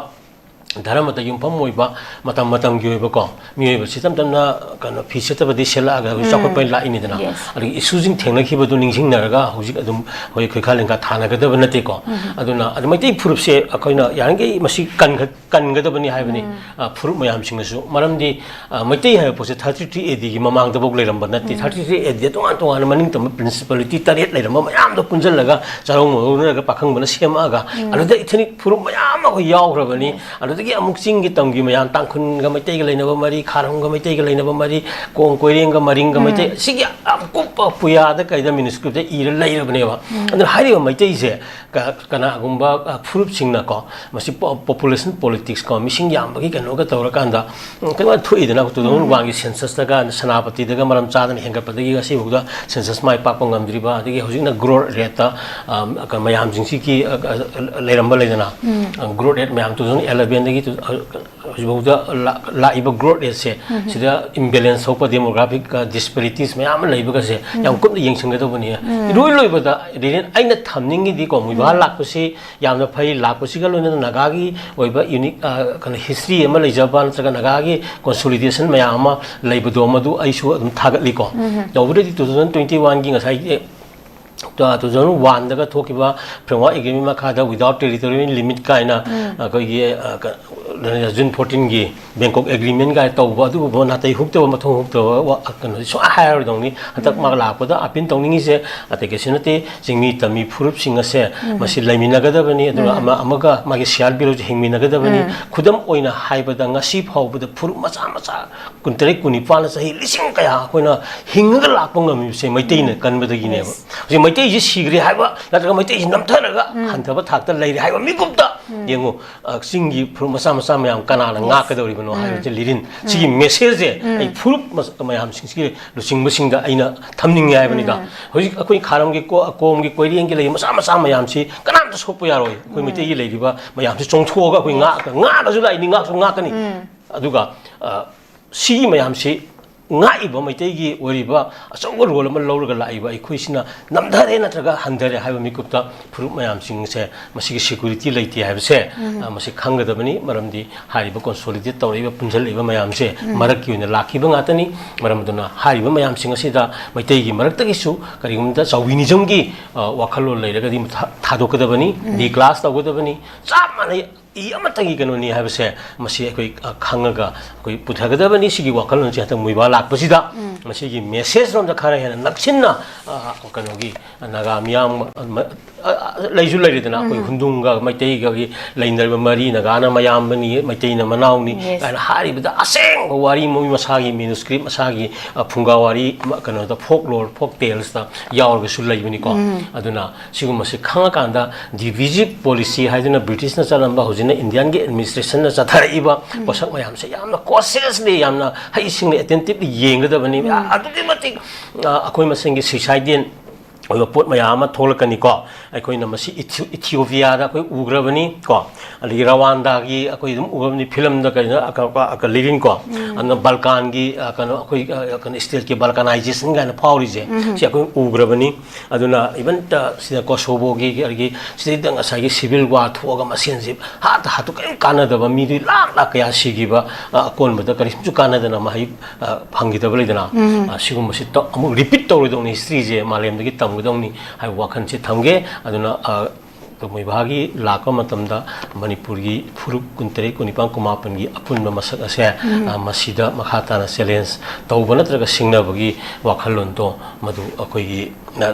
ꯙꯔꯃꯗ ꯌꯨꯝꯐꯝ ꯑꯣꯏꯕ, ꯃꯇꯝ ꯃꯇꯝꯒꯤ ꯑꯣꯏꯕꯀꯣ, ꯃꯤꯑꯣꯏꯕꯁꯤ ꯇꯞ ꯇꯞꯅ, ꯀꯩꯅꯣ, ꯐꯤ ꯁꯦꯠꯇꯕꯗꯤ ꯁꯦꯠꯂꯛꯑꯒ ꯍꯧꯖꯤꯛ ꯆꯥꯎꯈꯠꯄ ꯂꯥꯛꯏꯅꯤꯗꯅ꯫ ꯑꯗꯒꯤ issue ꯁꯤꯡ ꯊꯦꯡꯅꯈꯤꯕꯗꯨ ꯅꯤꯡꯁꯤꯡꯅꯔꯒ ꯍꯧꯖꯤꯛ ꯑꯗꯨꯝ ꯑꯩꯈꯣꯏ ꯈꯣꯏꯈꯥ ꯂꯦꯡꯈꯥ ꯊꯥꯅꯒꯗꯕ ꯅꯠꯇꯦꯀꯣ꯫ ꯑꯗꯨꯅ ꯑꯗꯨ ꯃꯩꯇꯩ ꯐꯨꯔꯨꯞꯁꯦ ꯑꯩꯈꯣꯏꯅ ꯌꯥꯔꯤꯈꯩ ꯃꯁꯤ ꯀꯟꯈ-, ꯀꯟꯒꯗꯕꯅꯤ ꯍꯥꯏꯕꯅꯤ꯫ ꯑ, ꯐꯨꯔꯨꯞ ꯃꯌꯥꯝꯁꯤꯡꯅꯁꯨ, ꯃꯔꯝꯗꯤ, ꯑ, ꯃꯩꯇꯩ ꯍꯥꯏꯕ ꯄꯣꯠꯁꯦ thirty three A D ꯒꯤ ꯃꯃꯥꯡꯗꯐꯥꯎ ꯂꯩꯔꯝꯕ ꯅꯠꯇꯦ꯫ Thirty three A D ꯇꯣꯉꯥꯟ ꯇꯣꯉꯥꯟꯅ ꯃꯅꯤꯡ ꯇꯝꯕ principality ꯇꯔꯦꯠ ꯂꯩꯔꯝꯕ ꯃꯌꯥꯝꯗꯣ ꯄꯨꯟꯁꯤꯜꯂꯒ ꯆꯥꯔꯣꯡ ꯃꯧꯔꯨꯅꯔꯒ ꯄꯥꯈꯪꯕꯅ ꯁꯦꯝꯃꯛꯑꯒ ꯑꯗꯨꯗ ethnic ꯐꯨꯔꯨꯞ ꯃꯌꯥꯝ ꯑꯃ ꯑꯩꯈꯣꯏ ꯌꯥꯎꯈ꯭ꯔꯕꯅꯤ꯫ ꯑꯗꯨꯗꯒꯤ ꯑꯃꯨꯛ ꯆꯤꯡꯒꯤ ꯇꯝꯒꯤ ꯃꯌꯥꯝ, ꯇꯥꯡꯈꯨꯜꯒ ꯃꯩꯇꯩꯒ ꯂꯩꯅꯕ ꯃꯔꯤ, ꯈꯥꯔꯣꯝꯒ ꯃꯩꯇꯩꯒ ꯂꯩꯅꯕ ꯃꯔꯤ, ꯀꯣꯡ ꯀꯣꯏꯔꯦꯡꯒ ꯃꯔꯤꯡꯒ ꯃꯩꯇꯩ, ꯁꯤꯒꯤ ꯌꯥꯝ ꯀꯨꯞꯄ ꯄꯨꯌꯥꯗ ꯀꯩꯗ manuscript ꯇ ꯏꯔ ꯂꯩꯔꯕꯅꯦꯕ꯫ ꯑꯗꯨꯅ ꯍꯥꯏꯔꯤꯕ ꯃꯩꯇꯩꯁꯦ ꯀ-, ꯀꯅꯥꯒꯨꯝꯕ, ꯑ, ꯐꯨꯔꯨꯞꯁꯤꯡꯅꯀꯣ, ꯃꯁꯤ po-, population politics ꯀꯣ, ꯃꯤꯁꯤꯡ ꯌꯥꯝꯕꯒꯤ ꯀꯩꯅꯣꯒ ꯇꯧꯔꯀꯥꯟꯗ, ꯎꯝ, ꯀꯩꯅꯣ ꯊꯣꯛꯏꯗꯅ, two thousand one ꯒꯤ census ꯇꯒ, ꯁꯦꯅꯥꯄꯇꯤꯗꯒ ꯃꯔꯝ ꯆꯥꯗꯅ ꯍꯦꯟꯒꯠꯄꯗꯒꯤ ꯉꯁꯤꯐꯥꯎꯗ census ꯃꯥꯏ ꯄꯥꯛꯄ ꯉꯝꯗ꯭ꯔꯤꯕ, ꯑꯗꯒꯤ ꯍꯧꯖꯤꯛꯅ growth rate ꯇ, ꯑ, ꯀ-, ꯃꯌꯥꯝꯁꯤꯡꯁꯤꯒꯤ, ꯑ, ꯑ, ꯂꯩꯔꯝꯕ ꯂꯩꯗꯅ, ꯑ, growth rate ꯃꯌꯥꯝ two thousand eleven ꯗꯒꯤ ꯇꯨ-, ꯑ, ꯍꯧꯖꯤꯛꯐꯥꯎꯗ ꯂꯥꯛ-, ꯂꯥꯛꯏꯕ growth rate ꯁꯦ, ꯁꯤꯗ imbalance ꯊꯣꯛꯄ, demographic disparities ꯃꯌꯥꯝ ꯑꯃ ꯂꯩꯕꯒꯁꯦ ꯌꯥꯝ ꯀꯨꯞꯅ ꯌꯦꯡꯁꯤꯟꯒꯗꯧꯕꯅꯤ꯫ ꯏꯔꯣꯏ ꯂꯣꯏꯕꯗ, ꯔꯤꯂꯦꯟ, ꯑꯩꯅ ꯊꯝꯅꯤꯡꯉꯤꯗꯤꯀꯣ, ꯃꯨꯏꯕꯥ ꯂꯥꯛꯄꯁꯤ ꯌꯥꯝꯅ ꯐꯩ, ꯂꯥꯛꯄꯁꯤꯒ ꯂꯣꯏꯅꯅ ꯅꯥꯒꯥꯒꯤ ꯑꯣꯏꯕ unique, ꯑ, ꯀꯩꯅꯣ, history ꯑꯃ ꯂꯩꯖꯕ ꯅꯠꯇ꯭ꯔꯒ ꯅꯥꯒꯥꯒꯤ consolidation ꯃꯌꯥꯝ ꯑꯃ ꯂꯩꯕꯗꯣ, ꯃꯗꯨ ꯑꯩꯁꯨ ꯑꯗꯨꯝ ꯊꯥꯒꯠꯂꯤꯀꯣ꯫ ꯇꯧꯕꯗꯗꯤ two thousand twenty one ꯒꯤ ꯉꯁꯥꯏꯒꯤ two thousand one ꯗꯒ ꯊꯣꯛꯈꯤꯕ framework agreement ꯃꯈꯥꯗ without territorial limit ꯀꯥꯏꯅ ꯑꯩꯈꯣꯏꯒꯤ, ꯑ, ꯀ-, June fourteen ꯒꯤ Bangkok Agreement ꯀꯥꯏꯅ ꯇꯧꯕ, ꯑꯗꯨꯒꯨꯝꯕ ꯅꯥꯇꯩ ꯍꯨꯛꯇꯕ, ꯃꯊꯣꯡ ꯍꯨꯛꯇꯕ ꯋꯥ-, ꯀꯩꯅꯣꯗꯤ ꯁꯨꯡꯍꯥꯏ ꯍꯥꯏꯔꯣꯏꯗꯧꯅꯤ꯫ ꯍꯟꯗꯛ ꯃꯥ ꯂꯥꯛꯄꯗ appeal ꯇꯧꯅꯤꯡꯉꯤꯁꯦ ꯑꯇꯩ ꯀꯩꯁꯨ ꯅꯠꯇꯦ, ꯆꯤꯡꯃꯤ ꯇꯝꯃꯤ ꯐꯨꯔꯨꯞꯁꯤꯡ ꯑꯁꯦ ꯃꯁꯤ ꯂꯩꯃꯤꯟꯅꯒꯗꯕꯅꯤ, ꯑꯗꯨꯒ ꯑꯃ ꯑꯃꯒ ꯃꯥꯒꯤ shared value ꯁꯦ ꯍꯤꯡꯃꯤꯟꯅꯒꯗꯕꯅꯤ꯫ ꯈꯨꯗꯝ ꯑꯣꯏꯅ ꯍꯥꯏꯕꯗ, ꯉꯁꯤ ꯐꯥꯎꯕꯗ ꯐꯨꯔꯨꯞ ꯃꯆꯥ ꯃꯆꯥ ꯀꯨꯟꯇꯔꯦꯠ, ꯀꯨꯟꯅꯤꯄꯥꯜꯅ ꯆꯍꯤ ꯂꯤꯁꯤꯡ ꯀꯌꯥ ꯑꯩꯈꯣꯏꯅ ꯍꯤꯡꯉꯒ ꯂꯥꯛꯄ ꯉꯝꯃꯤꯕꯁꯦ ꯃꯩꯇꯩꯅ ꯀꯟꯕꯗꯒꯤꯅꯦꯕ꯫ ꯍꯧꯖꯤꯛ ꯃꯩꯇꯩꯁꯤ ꯁꯤꯈ꯭ꯔꯦ ꯍꯥꯏꯕ ꯅꯠꯇ꯭ꯔꯒ ꯃꯩꯇꯩꯁꯤ ꯅꯝꯊꯔꯒ ꯍꯟꯊꯕ ꯊꯥꯛꯇ ꯂꯩꯔꯦ ꯍꯥꯏꯕ ꯃꯤꯀꯨꯞꯇ ꯌꯦꯡꯉꯨ, ꯑ, ꯆꯤꯡꯒꯤ ꯐꯨꯔꯨꯞ ꯃꯆꯥ ꯃꯆꯥ ꯃꯌꯥꯝ ꯀꯅꯥꯅ ꯉꯥꯛꯀꯗꯧꯔꯤꯕꯅꯣ ꯍꯥꯏꯕꯁꯦ, ꯂꯤꯔꯤꯟ, ꯁꯤꯒꯤ message ꯁꯦ ꯑꯩ ꯐꯨꯔꯨꯞ ꯃꯆꯥ ꯃꯌꯥꯝꯁꯤꯡꯁꯤꯒꯤ ꯂꯨꯆꯤꯡꯕꯁꯤꯡꯗ ꯑꯩꯅ ꯊꯝꯅꯤꯡꯉꯦ ꯍꯥꯏꯕꯅꯤꯗ꯫ ꯍꯧꯖꯤꯛ ꯑꯩꯈꯣꯏ ꯈꯥꯔꯝꯒꯤ ꯀꯣ-, ꯀꯣꯝꯒꯤ ꯀꯣꯏꯔꯦꯡꯒꯤ ꯂꯩ ꯃꯆꯥ ꯃꯆꯥ ꯃꯌꯥꯝꯁꯤ ꯀꯅꯥꯝꯇ ꯁꯣꯛꯄ ꯌꯥꯔꯣꯏ꯫ ꯑꯩꯈꯣꯏ ꯃꯩꯇꯩꯒꯤ ꯂꯩꯔꯤꯕ ꯃꯌꯥꯝꯁꯤ ꯆꯣꯡꯊꯣꯛꯑꯒ ꯑꯩꯈꯣꯏ ꯉꯥꯛ-, ꯉꯥꯛꯑꯁꯨ ꯂꯥꯛꯏꯅꯤ, ꯉꯥꯛꯁꯨ ꯉꯥꯛꯀꯅꯤ꯫ ꯑꯗꯨꯒ, ꯑ, ꯁꯤꯒꯤ ꯃꯌꯥꯝꯁꯤ ꯉꯥꯛꯏꯕ ꯃꯩꯇꯩꯒꯤ ꯑꯣꯏꯔꯤꯕ ꯑꯆꯧꯕ role ꯑꯃ ꯂꯧꯔꯒ ꯂꯥꯛꯏꯕ ꯑꯩꯈꯣꯏꯁꯤꯅ ꯅꯝꯊꯔꯦ ꯅꯠꯇ꯭ꯔꯒ ꯍꯟꯊꯔꯦ ꯍꯥꯏꯕ ꯃꯤꯀꯨꯞꯇ ꯐꯨꯔꯨꯞ ꯃꯌꯥꯝꯁꯤꯡꯁꯦ ꯃꯁꯤꯒꯤ security ꯂꯩꯇꯦ ꯍꯥꯏꯕꯁꯦ, ꯑ, ꯃꯁꯤ ꯈꯪꯒꯗꯕꯅꯤ꯫ ꯃꯔꯝꯗꯤ ꯍꯥꯏꯔꯤꯕ consolidate ꯇꯧꯔꯛꯏꯕ, ꯄꯨꯟꯁꯤꯜꯂꯛꯏꯕ ꯃꯌꯥꯝꯁꯦ ꯃꯔꯛꯀꯤ ꯑꯣꯏꯅ ꯂꯥꯛꯈꯤꯕ ꯉꯥꯛꯇꯅꯤ꯫ ꯃꯔꯝ ꯑꯗꯨꯅ ꯍꯥꯏꯔꯤꯕ ꯃꯌꯥꯝꯁꯤꯡ ꯑꯁꯤꯗ ꯃꯩꯇꯩꯒꯤ ꯃꯔꯛꯇꯒꯤꯁꯨ ꯀꯔꯤꯒꯨꯝꯕꯗ chauvinism ꯒꯤ, ꯑ, ꯋꯥꯈꯜꯂꯣꯟ ꯂꯩꯔꯒꯗꯤ ꯃꯊ-, ꯊꯥꯗꯣꯛꯀꯗꯕꯅꯤ, declass ꯇꯧꯒꯗꯕꯅꯤ꯫ ꯆꯞ ꯃꯥꯟꯅꯩ꯫ ꯏ ꯑꯃꯠꯇꯒꯤ ꯀꯩꯅꯣꯅꯤ ꯍꯥꯏꯕꯁꯦ ꯃꯁꯤ ꯑꯩꯈꯣꯏ, ꯑ, ꯈꯪꯉꯒ ꯑꯩꯈꯣꯏ ꯄꯨꯊꯒꯗꯕꯅꯤ꯫ ꯁꯤꯒꯤ ꯋꯥꯈꯜꯂꯣꯟꯁꯦ ꯍꯟꯗꯛ ꯃꯨꯏꯕꯥ ꯂꯥꯛꯄꯁꯤꯗ ꯃꯁꯤꯒꯤ message ꯔꯣꯝꯗ ꯈꯔ ꯍꯦꯟꯅ ꯅꯛꯁꯤꯟꯅ, ꯑ, ꯀꯩꯅꯣꯒꯤ ꯅꯥꯒꯥ ꯃꯤꯌꯥꯝ, ꯑ, ꯃ-, ꯑ, ꯑ, ꯂꯩꯁꯨ ꯂꯩꯔꯦꯗꯅ, ꯑꯩꯈꯣꯏ ꯍꯨꯟꯗꯨꯡꯒ ꯃꯩꯇꯩꯒ ꯂꯩꯅꯔꯤꯕ ꯃꯔꯤ, ꯅꯥꯒꯥꯅ ꯃꯌꯥꯝꯕꯅꯤ, ꯃꯩꯇꯩꯅ ꯃꯅꯥꯎꯅꯤ ꯀꯥꯏꯅ ꯍꯥꯏꯔꯤꯕꯗ ꯑꯁꯦꯡꯕ ꯋꯥꯔꯤ ꯃꯣꯏ ꯃꯁꯥꯒꯤ manuscript, ꯃꯁꯥꯒꯤ, ꯑ, ꯐꯨꯡꯒꯥ ꯋꯥꯔꯤ, ꯃ-, ꯀꯩꯅꯣꯗ, folklore, folk tales ꯇ ꯌꯥꯎꯔꯒꯁꯨ ꯂꯩꯕꯅꯤꯀꯣ꯫ ꯑꯗꯨꯅ ꯁꯤꯒꯨꯝꯕꯁꯤ ꯈꯪꯉꯀꯥꯟꯗ divisive policy ꯍꯥꯏꯗꯨꯅ British ꯅ ꯆꯠꯂꯝꯕ, ꯍꯧꯖꯤꯛꯅ Indian ꯒꯤ administration ꯅ ꯆꯠꯊꯔꯛꯏꯕ ꯄꯣꯠꯁꯛ ꯃꯌꯥꯝꯁꯦ ꯌꯥꯝꯅ cautiously, ꯌꯥꯝꯅ ꯍꯩꯁꯤꯡꯅ, attentive ꯂꯤ ꯌꯦꯡꯒꯗꯕꯅꯤ꯫ ꯑꯗꯨꯛꯀꯤ ꯃꯇꯤꯛ, ꯑ, ꯑꯩꯈꯣꯏ ꯃꯁꯦꯟꯒꯤ suicidal ꯑꯣꯏꯕ ꯄꯣꯠ ꯃꯌꯥꯝ ꯑꯃ ꯊꯣꯛꯂꯛꯀꯅꯤꯀꯣ꯫ ꯑꯩꯈꯣꯏꯅ ꯃꯁꯤ ꯏꯊꯤ-, ꯏꯊꯤꯑꯣꯄꯤꯌꯥꯗ ꯑꯩꯈꯣꯏ ꯎꯈ꯭ꯔꯕꯅꯤ ꯀꯣ, ꯑꯗꯒꯤ ꯔꯋꯥꯟꯗꯥꯒꯤ ꯑꯩꯈꯣꯏ ꯑꯗꯨꯝ ꯎꯈ꯭ꯔꯕꯅꯤ ꯐꯤꯂꯝꯗ, ꯀꯩꯅꯣ, ꯑꯀ-, ꯑꯀ-, ꯂꯤꯔꯤꯡ ꯀꯣ꯫ ꯑꯗꯨꯅ ꯕꯜꯀꯥꯟꯒꯤ, ꯑ, ꯀꯩꯅꯣ, ꯑꯩꯈꯣꯏ, ꯑ, ꯀꯩꯅꯣ, ꯁ꯭ꯇꯦꯠꯀꯤ ꯕꯜꯀꯅꯥꯏꯖꯦꯁꯟ ꯀꯥꯏꯅ ꯐꯥꯎꯔꯤꯁꯦ, ꯁꯤ ꯑꯩꯈꯣꯏ ꯎꯈ꯭ꯔꯕꯅꯤ꯫ ꯑꯗꯨꯅ ꯏꯚꯟ, ꯑ, ꯁꯤꯗ ꯀꯣꯁꯣꯕꯣꯒꯤ, ꯑꯗꯒꯤ ꯁꯤꯗꯩꯗ ꯉꯁꯥꯏꯒꯤ ꯁꯤꯚꯤꯜ ꯋꯥꯔ ꯊꯣꯛꯑꯒ ꯃꯁꯦꯟꯁꯤ ꯍꯥꯠꯇ ꯍꯥꯠꯇ ꯀꯔꯤꯝ ꯀꯥꯟꯅꯗꯕ ꯃꯤꯗꯨ ꯂꯥꯛ ꯂꯥꯛ ꯀꯌꯥ ꯁꯤꯈꯤꯕ, ꯑ, ꯑꯀꯣꯟꯕꯗ ꯀꯔꯤꯁꯨ ꯀꯥꯟꯅꯗꯅ ꯃꯍꯩ, ꯑ, ꯐꯪꯈꯤꯗꯕ ꯂꯩꯗꯅ, ꯑ, ꯁꯤꯒꯨꯝꯕꯁꯤ ꯇꯧ-, ꯑꯃꯨꯛ ꯔꯤꯄꯤꯠ ꯇꯧꯔꯣꯏꯗꯧꯅꯤ ꯍꯤꯁꯇ꯭ꯔꯤꯁꯦ, ꯃꯥꯂꯦꯝꯗꯒꯤ ꯇꯝꯒꯗꯧꯅꯤ ꯍꯥꯏꯕ ꯋꯥꯈꯜꯁꯦ ꯊꯝꯒꯦ꯫ ꯑꯗꯨꯅ, ꯑ, ꯃꯣꯏꯕꯥꯒꯤ ꯂꯥꯛꯄ ꯃꯇꯝꯗ ꯃꯅꯤꯄꯨꯔꯒꯤ ꯐꯨꯔꯨꯞ ꯀꯨꯟꯇꯔꯦꯠ, ꯀꯨꯟꯅꯤꯄꯥꯟ, ꯀꯨꯟꯃꯥꯄꯟꯒꯤ ꯑꯄꯨꯟꯕ ꯃꯁꯛ ꯑꯁꯦ, ꯑ, ꯃꯁꯤꯗ ꯃꯈꯥ ꯇꯥꯅ ꯆꯦꯂꯦꯟꯖ ꯇꯧꯕ ꯅꯠꯇ꯭ꯔꯒ ꯁꯤꯡꯅꯕꯒꯤ ꯋꯥꯈꯜꯂꯣꯟꯗꯣ ꯃꯗꯨ ꯑꯩꯈꯣꯏꯒꯤ, ꯑ,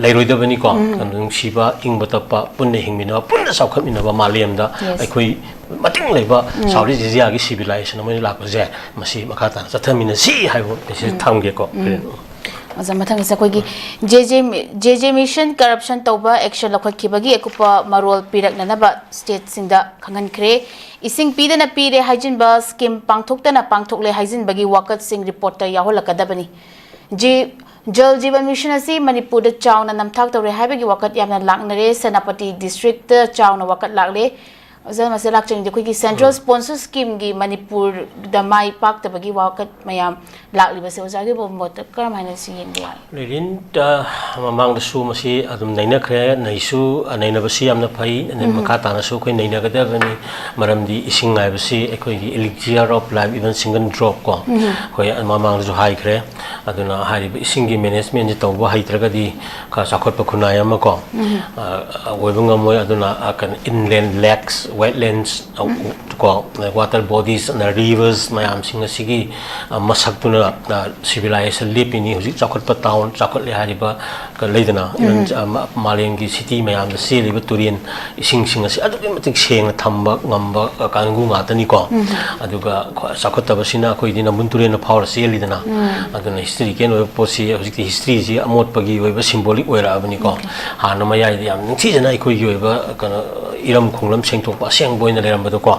ꯂꯩꯔꯣꯏꯗꯕꯅꯤꯀꯣ꯫ ꯑꯗꯨ ꯅꯨꯡꯁꯤꯕ, ꯏꯪꯕ ꯇꯞꯄ, ꯄꯨꯟꯅ ꯍꯤꯡꯃꯤꯟꯅꯕ, ꯄꯨꯟꯅ ꯆꯥꯎꯈꯠꯃꯤꯟꯅꯕ ꯃꯥꯂꯦꯝꯗ ꯑꯩꯈꯣꯏ ꯃꯇꯤꯡ ꯂꯩꯕ ꯁꯥꯎꯠ ꯏꯁ ꯑꯦꯁꯤꯌꯥꯒꯤ ꯁꯤꯚꯤꯂꯥꯏꯖꯦꯁꯟ ꯑꯃ ꯑꯣꯏꯅ ꯂꯥꯛꯄꯁꯦ, ꯃꯁꯤ ꯃꯈꯥ ꯇꯥꯅ ꯆꯠꯊꯃꯤꯟꯅꯁꯤ ꯍꯥꯏꯕ ꯃꯦꯁꯦꯖ ꯊꯝꯒꯦꯀꯣ꯫ ꯑꯣꯖꯥ, ꯃꯊꯪꯒꯤꯁꯦ ꯑꯩꯈꯣꯏꯒꯤ J J, J J mission corruption ꯇꯧꯕ ꯑꯦꯛꯁꯟ ꯂꯧꯈꯠꯈꯤꯕꯒꯤ ꯑꯀꯨꯞꯄ ꯃꯔꯣꯜ ꯄꯤꯔꯛꯅꯅꯕ ꯁ꯭ꯇꯦꯠꯁꯤꯡꯗ ꯈꯪꯍꯟꯈ꯭ꯔꯦ꯫ ꯏꯁꯤꯡ ꯄꯤꯗꯅ ꯄꯤꯔꯦ ꯍꯥꯏꯖꯤꯟꯕ ꯁ꯭ꯀꯤꯝ ꯄꯥꯡꯊꯣꯛꯇꯅ ꯄꯥꯡꯊꯣꯛꯂꯦ ꯍꯥꯏꯖꯤꯟꯕꯒꯤ ꯋꯥꯀꯠꯁꯤꯡ ꯔꯤꯄꯣꯔꯠꯇ ꯌꯥꯎꯍꯜꯂꯛꯀꯗꯕꯅꯤ꯫ ꯖꯤ-, ꯖꯜ ꯖꯤꯕꯟ ꯃꯤꯁꯟ ꯑꯁꯤ ꯃꯅꯤꯄꯨꯔꯗ ꯆꯥꯎꯅ ꯅꯝꯊꯥꯛ ꯇꯧꯔꯦ ꯍꯥꯏꯕꯒꯤ ꯋꯥꯀꯠ ꯌꯥꯝꯅ ꯂꯥꯛꯅꯔꯦ꯫ ꯁꯦꯅꯥꯄꯇꯤ ꯗꯤꯁꯇ꯭ꯔꯤꯛꯇ ꯆꯥꯎꯅ ꯋꯥꯀꯠ ꯂꯥꯛꯂꯦ꯫ ꯑꯣꯖꯥ, ꯃꯁꯤ ꯂꯥꯛꯆꯅꯤꯡꯗꯦ꯫ ꯑꯩꯈꯣꯏꯒꯤ ꯁꯦꯟꯇ꯭ꯔꯦꯜ ꯁ꯭ꯄꯣꯟꯁꯔ ꯁ꯭ꯀꯤꯝꯒꯤ ꯃꯅꯤꯄꯨꯔꯗ ꯃꯥꯏ ꯄꯥꯛꯇꯕꯒꯤ ꯋꯥꯀꯠ ꯃꯌꯥꯝ ꯂꯥꯛꯂꯤꯕꯁꯦ ꯑꯣꯖꯥꯒꯤ ꯃꯣꯠꯇ ꯀꯔꯝ ꯍꯥꯏꯅ ꯁꯤ ꯌꯦꯡꯕ ꯌꯥꯏ? ꯂꯤꯔꯤꯟ, ꯑ, ꯃꯃꯥꯡꯗꯁꯨ ꯃꯁꯤ ꯑꯗꯨꯝ ꯅꯩꯅꯈ꯭ꯔꯦ, ꯅꯩꯁꯨ, ꯑ, ꯅꯩꯅꯕꯁꯤ ꯌꯥꯝꯅ ꯐꯩ꯫ ꯑꯗꯩ ꯃꯈꯥ ꯇꯥꯅꯁꯨ ꯑꯩꯈꯣꯏ ꯅꯩꯅꯒꯗꯕꯅꯤ, ꯃꯔꯝꯗꯤ ꯏꯁꯤꯡ ꯍꯥꯏꯕꯁꯤ ꯑꯩꯈꯣꯏꯒꯤ elixir of life, even single drop ꯀꯣ, ꯑꯩꯈꯣꯏ ꯃꯃꯥꯡꯗꯁꯨ ꯍꯥꯏꯈ꯭ꯔꯦ꯫ ꯑꯗꯨꯅ ꯍꯥꯏꯔꯤꯕ ꯏꯁꯤꯡꯒꯤ ꯃꯦꯅꯦꯖꯃꯦꯟꯁꯤ ꯇꯧꯕ ꯍꯩꯇ꯭ꯔꯒꯗꯤ ꯈ-, ꯆꯥꯎꯈꯠꯄ ꯈꯨꯟꯅꯥꯏ ꯑꯃ ꯀꯣ, ꯑ, ꯑꯣꯏꯕ ꯉꯝꯃꯣꯏ꯫ ꯑꯗꯨꯅ, ꯑ, ꯀꯩꯅꯣ, inland lakes, wetlands, ꯑ, ꯀꯣ, water bodies ꯑꯗ rivers ꯃꯌꯥꯝꯁꯤꯡ ꯑꯁꯤꯒꯤ, ꯑ, ꯃꯁꯛꯇꯨꯅ, ꯑ, civilization ꯂꯦꯞꯄꯤꯅꯤ꯫ ꯍꯧꯖꯤꯛ ꯆꯥꯎꯈꯠꯄ ꯇꯥꯎꯟ, ꯆꯥꯎꯈꯠꯂꯦ ꯍꯥꯏꯔꯤꯕ ꯀ-, ꯂꯩꯗꯅ, even, ꯑ, ꯃ-, ꯃꯥꯂꯦꯝꯒꯤ ꯁꯤꯇꯤ ꯃꯌꯥꯝꯗ ꯆꯦꯜꯂꯤꯕ ꯇꯨꯔꯦꯟ ꯏꯁꯤꯡꯁꯤꯡ ꯑꯁꯤ ꯑꯗꯨꯛꯀꯤ ꯃꯇꯤꯛ ꯁꯦꯡꯅ ꯊꯝꯕ ꯉꯝꯕ, ꯑ, ꯀꯥꯡꯕꯨ ꯉꯥꯛꯇꯅꯤꯀꯣ꯫ ꯑꯗꯨꯒ ꯈ꯭ꯋꯥꯏ ꯆꯥꯎꯈꯠꯇꯕꯁꯤꯅ ꯑꯩꯈꯣꯏꯗꯤ ꯅꯝꯕꯨꯜ ꯇꯨꯔꯦꯟꯅ ꯐꯥꯎꯔ ꯆꯦꯜꯂꯤꯗꯅ꯫ ꯑꯗꯨꯅ ꯍꯤꯁꯇꯣꯔꯤꯀꯦꯜ ꯑꯣꯏꯕ ꯄꯣꯠꯁꯤ ꯍꯧꯖꯤꯛꯇꯤ ꯍꯤꯁꯇ꯭ꯔꯤꯁꯤ ꯑꯃꯣꯠꯄꯒꯤ ꯑꯣꯏꯕ ꯁꯤꯝꯕꯣꯂꯤꯛ ꯑꯣꯏꯔꯛꯑꯕꯅꯤꯀꯣ꯫ ꯍꯥꯟꯅ ꯃꯌꯥꯏꯗ ꯌꯥꯝ ꯅꯤꯡꯊꯤꯖꯅ ꯑꯩꯈꯣꯏꯒꯤ ꯑꯣꯏꯕ, ꯀꯩꯅꯣ, ꯏꯔꯝ ꯈꯣꯡꯂꯝ ꯁꯦꯡꯗꯣꯛꯄ ꯑꯁꯦꯡꯕ ꯑꯣꯏꯅ ꯂꯩꯔꯝꯕꯗꯣꯀꯣ꯫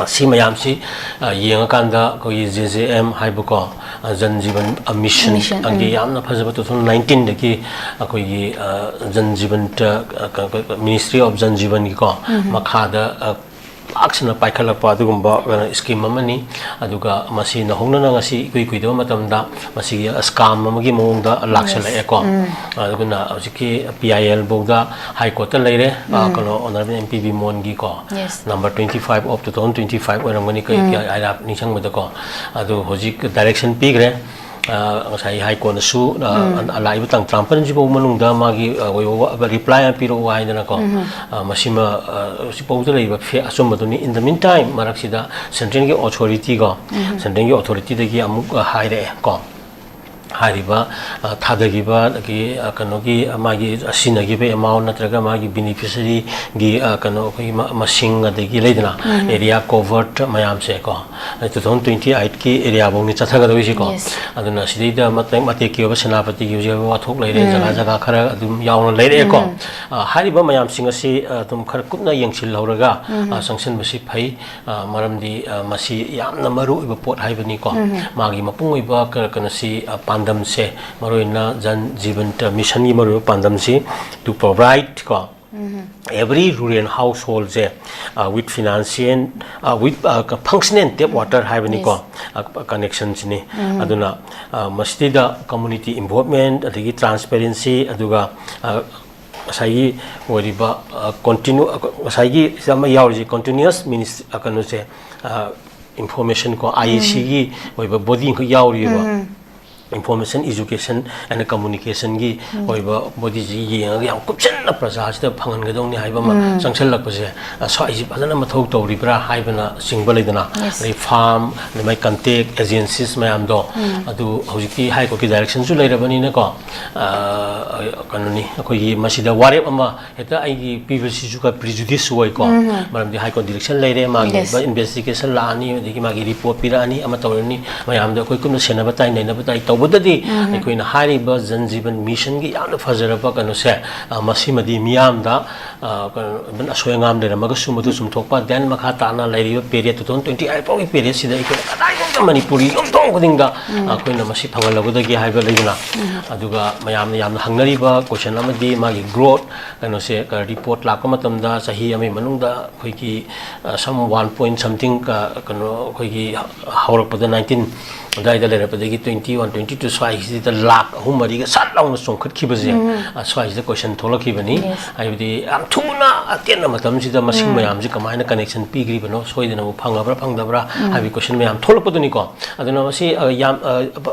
ꯁꯤ ꯃꯌꯥꯝꯁꯤ, ꯑ, ꯌꯦꯡꯉꯀꯥꯟꯗ ꯑꯩꯈꯣꯏꯒꯤ ꯖꯦ ꯖꯦ ꯑꯦꯝ ꯍꯥꯏꯕꯀꯣ, ꯑ, ꯖꯟ ꯖꯤꯕꯟ, ꯑ, ꯃꯤꯁꯟ, ꯃꯤꯁꯟ, ꯑꯒꯤ ꯎꯝ꯫ ꯌꯥꯝꯅ ꯐꯖꯕ two thousand nineteenꯗꯒꯤ ꯑꯩꯈꯣꯏꯒꯤ, ꯑ, ꯖꯟ ꯖꯤꯕꯟꯇ, ꯑ, ꯀ-, ꯀ-, Ministry of ꯖꯟ ꯖꯤꯕꯟꯒꯤꯀꯣ, ꯎꯝ꯫ ꯃꯈꯥꯗ, ꯑ, ꯄꯥꯛ ꯁꯟꯅ ꯄꯥꯏꯈꯠꯂꯛꯄ ꯑꯗꯨꯒꯨꯝꯕ, ꯑ, scheme ꯑꯃꯅꯤ꯫ ꯑꯗꯨꯒ ꯃꯁꯤ ꯅꯧꯍꯧꯅꯅ ꯉꯁꯤ ꯏꯀꯨꯏ ꯀꯨꯏꯗꯕ ꯃꯇꯝꯗ ꯃꯁꯤꯒꯤ scam ꯑꯃꯒꯤ ꯃꯑꯣꯡꯗ ꯂꯥꯛꯁꯜꯂꯛꯑꯦꯀꯣ꯫ ꯎꯝ꯫ ꯑꯗꯨꯅ ꯍꯧꯖꯤꯛꯀꯤ P I L ꯐꯥꯎꯗ High Courtꯇ ꯂꯩꯔꯦ, ꯑ, ꯎꯝ꯫ ꯀꯩꯅꯣ, Honourable M P V Mon ꯒꯤꯀꯣ, Yes. number twenty five of two thousand twenty five ꯑꯣꯏꯔꯝꯒꯅꯤ, ꯀꯩ, ꯎꯝ꯫ ꯀꯌꯥ, ꯑꯩꯅ ꯅꯤꯡꯁꯤꯡꯕꯗꯀꯣ꯫ ꯑꯗꯨ ꯍꯧꯖꯤꯛ direction ꯄꯤꯈ꯭ꯔꯦ꯫ ꯑ, ꯉꯁꯥꯏ High Courtꯅꯁꯨ, ꯑ, ꯎꯝ꯫ ꯂꯥꯛꯏꯕ ꯇꯥꯡ ꯇꯔꯥꯃꯥꯄꯟꯁꯤ ꯐꯥꯎ ꯃꯅꯨꯡꯗ ꯃꯥꯒꯤ, ꯑ, ꯑꯣꯏꯕ ꯋꯥ-, reply ꯑꯃ ꯄꯤꯔꯛꯎ ꯍꯥꯏꯗꯅꯀꯣ꯫ ꯎꯝ꯫ ꯑ, ꯃꯁꯤꯃ, ꯑ, ꯍꯧꯖꯤꯛꯐꯥꯎꯗ ꯂꯩꯔꯤꯕ ꯐꯦ-, ꯑꯆꯨꯝꯕꯗꯨꯅꯤ꯫ In the meantime, ꯃꯔꯛꯁꯤꯗ centreꯒꯤ authorityꯀꯣ, ꯎꯝ꯫ centreꯒꯤ authorityꯗꯒꯤ ꯑꯃꯨꯛ, ꯑ, ꯍꯥꯏꯔꯛꯑꯦ ꯀꯣ꯫ ꯍꯥꯏꯔꯤꯕ, ꯑ, ꯊꯥꯗꯈꯤꯕ, ꯑꯗꯒꯤ, ꯑ, ꯀꯩꯅꯣꯒꯤ, ꯑ, ꯃꯥꯒꯤ ꯁꯤꯖꯤꯟꯅꯈꯤꯕ amount ꯅꯠꯇ꯭ꯔꯒ ꯃꯥꯒꯤ beneficiaryꯒꯤ, ꯑ, ꯀꯩꯅꯣ, ꯑꯩꯈꯣꯏꯒꯤ ꯃ-, ꯃꯁꯤꯡ, ꯑꯗꯒꯤ ꯂꯩꯗꯅ, ꯎꯝ꯫ Area covered ꯃꯌꯥꯝꯁꯦ ꯀꯣ, two thousand twenty eightꯀꯤ area ꯐꯥꯎꯅꯤ ꯆꯠꯊꯒꯗꯧꯔꯤꯁꯤꯀꯣ꯫ Yes. ꯑꯗꯨꯅ ꯁꯤꯗꯩꯗ ꯃꯇꯦꯛ ꯃꯇꯦꯛꯀꯤ ꯑꯣꯏꯕ ꯁꯦꯅꯥꯄꯇꯤꯒꯤ ꯍꯧꯖꯤꯛ ꯑꯣꯏꯕ ꯋꯥꯊꯣꯛ ꯂꯩꯔꯦ, ꯎꯝ꯫ ꯖꯒꯥ ꯖꯒꯥ ꯈꯔ ꯑꯗꯨꯝ ꯌꯥꯎꯅ ꯂꯩꯔꯛꯑꯦꯀꯣ꯫ ꯎꯝ꯫ ꯑ, ꯍꯥꯏꯔꯤꯕ ꯃꯌꯥꯝꯁꯤꯡ ꯑꯁꯤ, ꯑ, ꯑꯗꯨꯝ ꯈꯔ ꯀꯨꯞꯅ ꯌꯦꯡꯁꯤꯜꯍꯧꯔꯒ, ꯎꯝ꯫ ꯑ, ꯆꯪꯁꯤꯟꯕꯁꯤ ꯐꯩ꯫ ꯑ, ꯃꯔꯝꯗꯤ, ꯑ, ꯃꯁꯤ ꯌꯥꯝꯅ ꯃꯔꯨ ꯑꯣꯏꯕ ꯄꯣꯠ ꯍꯥꯏꯕꯅꯤꯀꯣ꯫ ꯎꯝ꯫ ꯃꯥꯒꯤ ꯃꯄꯨꯡ ꯑꯣꯏꯕ ꯀ-, ꯀꯩꯅꯣꯁꯤ, ꯑ, ꯄꯥꯟꯗꯝꯁꯦ, ꯃꯔꯨꯑꯣꯏꯅ ꯖꯟ ꯖꯤꯕꯟꯇ ꯃꯤꯁꯟꯒꯤ ꯃꯔꯨꯑꯣꯏꯕ ꯄꯥꯟꯗꯝꯁꯤ to provide ꯀꯣ, ꯎꯝ꯫ every rural householdꯁꯦ, ꯑ, with financial, ꯑ, with, ꯑ, functional tap water ꯍꯥꯏꯕꯅꯤꯀꯣ, Yes. ꯑ, connectionꯁꯤꯅꯤ꯫ ꯎꯝ꯫ ꯑꯗꯨꯅ, ꯑ, ꯃꯁꯤꯗꯩꯗ community involvement, ꯑꯗꯒꯤ transparency, ꯑꯗꯨꯒ, ꯑ, ꯉꯁꯥꯏꯒꯤ ꯑꯣꯏꯔꯤꯕ, ꯑ, continue, ꯑ, ꯉꯁꯥꯏꯒꯤ ꯁꯤꯗ ꯑꯃ ꯌꯥꯎꯔꯤꯁꯦ, continuous minis-, ꯑ, ꯀꯩꯅꯣꯁꯦ, ꯑ, information ꯀꯣ, ꯎꯝ꯫ IACꯒꯤ ꯑꯣꯏꯕ body ꯑꯃꯈꯛ ꯌꯥꯎꯔꯤꯕ꯫ ꯎꯝ꯫ Information, education and communicationꯒꯤ ꯎꯝ꯫ ꯑꯣꯏꯕ bodyꯁꯤ ꯌꯦꯡꯉꯒ ꯌꯥꯝ ꯀꯨꯞꯁꯟꯅ ꯄ꯭ꯔꯖꯥꯁꯤꯗ ꯐꯪꯍꯟꯒꯗꯧꯅꯤ ꯍꯥꯏꯕ ꯑꯃ ꯎꯝ꯫ ꯆꯪꯁꯜꯂꯛꯄꯁꯦ, ꯑ, ꯁ꯭ꯋꯥꯏꯁꯤ ꯐꯖꯅ ꯃꯊꯧ ꯇꯧꯔꯤꯕ꯭ꯔꯥ ꯍꯥꯏꯕꯅ ꯆꯤꯡꯕ ꯂꯩꯗꯅ, Yes. ꯑꯗꯩ farm, ꯑꯗꯩ ꯃꯥꯏ contact agencies ꯃꯌꯥꯝꯗꯣ, ꯎꯝ꯫ ꯑꯗꯨ ꯍꯧꯖꯤꯛꯇꯤ High Courtꯀꯤ directionꯁꯨ ꯂꯩꯔꯕꯅꯤꯅꯀꯣ, ꯑ, ꯀꯩꯅꯣꯅꯤ, ꯑꯩꯈꯣꯏꯒꯤ ꯃꯁꯤꯗ ꯋꯥꯔꯦꯞ ꯑꯃ ꯍꯦꯛꯇ ꯑꯩꯒꯤ ꯄꯤꯕꯁꯤꯁꯨ ꯈꯔ prejudice ꯑꯣꯏꯀꯣ꯫ ꯎꯝ꯫ ꯃꯔꯝꯗꯤ High Court direction ꯂꯩꯔꯦ, ꯃꯥꯒꯤ Yes. ꯑꯣꯏꯕ investigation ꯂꯥꯛꯑꯅꯤ, ꯑꯗꯒꯤ ꯃꯥꯒꯤ report ꯄꯤꯔꯛꯑꯅꯤ, ꯑꯃ ꯇꯧꯔꯅꯤ, ꯃꯌꯥꯝꯗꯣ ꯑꯩꯈꯣꯏ ꯀꯨꯞꯅ ꯁꯦꯟꯅꯕ ꯇꯥꯏ, ꯅꯩꯅꯕ ꯇꯥꯏ, ꯇꯧꯕꯗꯗꯤ ꯑꯩꯈꯣꯏꯅ ꯍꯥꯏꯔꯤꯕ ꯖꯟ ꯖꯤꯕꯟ ꯃꯤꯁꯟꯒꯤ ꯌꯥꯝꯅ ꯐꯖꯔꯕ ꯀꯩꯅꯣꯁꯦ, ꯑ, ꯃꯁꯤꯃꯗꯤ ꯃꯤꯌꯥꯝꯗ, ꯑ, ꯀꯩꯅꯣ, even ꯑꯁꯣꯏ ꯑꯉꯥꯝ ꯂꯩꯔꯝꯃꯒꯁꯨ ꯃꯗꯨ ꯆꯨꯝꯊꯣꯛꯄ, then ꯃꯈꯥ ꯇꯥꯅ ꯂꯩꯔꯤꯕ period, two thousand twenty-eight ꯐꯥꯎꯒꯤ periodꯁꯤꯗ ꯑꯩꯈꯣꯏꯅ ꯀꯗꯥꯏꯐꯥꯎꯗ ꯃꯅꯤꯄꯨꯔꯒꯤ ꯌꯨꯝꯊꯣꯡ ꯈꯨꯗꯤꯡꯗ ꯑꯩꯈꯣꯏꯅ ꯃꯁꯤ ꯐꯪꯍꯜꯂꯒꯗꯒꯦ ꯍꯥꯏꯕ ꯂꯩꯗꯅ꯫ ꯑꯗꯨꯒ ꯃꯌꯥꯝꯅ ꯌꯥꯝꯅ ꯍꯪꯅꯔꯤꯕ question ꯑꯃꯗꯤ ꯃꯥꯒꯤ growth ꯀꯩꯅꯣꯁꯦ, report ꯂꯥꯛꯄ ꯃꯇꯝꯗ ꯆꯍꯤ ꯑꯃꯒꯤ ꯃꯅꯨꯡꯗ ꯑꯩꯈꯣꯏꯒꯤ, ꯑ, some one point something, ꯑ, ꯀꯩꯅꯣ, ꯑꯩꯈꯣꯏꯒꯤ ꯍꯧꯔꯛꯄꯗ nineteen ꯑꯗꯨꯋꯥꯏꯗ ꯂꯩꯔꯛꯄꯗꯒꯤ twenty one, twenty two ꯁ꯭ꯋꯥꯏꯁꯤꯗ ꯂꯥꯛ ꯑꯍꯨꯝ ꯃꯔꯤꯒ ꯁꯠ ꯂꯥꯎꯅ ꯆꯣꯡꯈꯠꯈꯤꯕꯁꯦ, ꯑ, ꯁ꯭ꯋꯥꯏꯁꯤꯗ question ꯊꯣꯛꯂꯛꯈꯤꯕꯅꯤ꯫ Yes. ꯍꯥꯏꯕꯗꯤ ꯌꯥꯝ ꯊꯨꯅ ꯑꯇꯦꯟꯕ ꯃꯇꯝꯁꯤꯗ ꯃꯁꯤꯡ ꯃꯌꯥꯝꯁꯤ ꯀꯃꯥꯏꯅ connection ꯄꯤꯈ꯭ꯔꯤꯕꯅꯣ, ꯁꯣꯏꯗꯅꯕꯨ ꯐꯪꯉꯕ꯭ꯔꯥ ꯐꯪꯗꯕ꯭ꯔꯥ ꯍꯥꯏꯕꯒꯤ question ꯃꯌꯥꯝ ꯊꯣꯛꯂꯛꯄꯗꯨꯅꯤꯀꯣ꯫ ꯑꯗꯨꯅ ꯃꯁꯤ, ꯑ, ꯌꯥꯝ, ꯑ,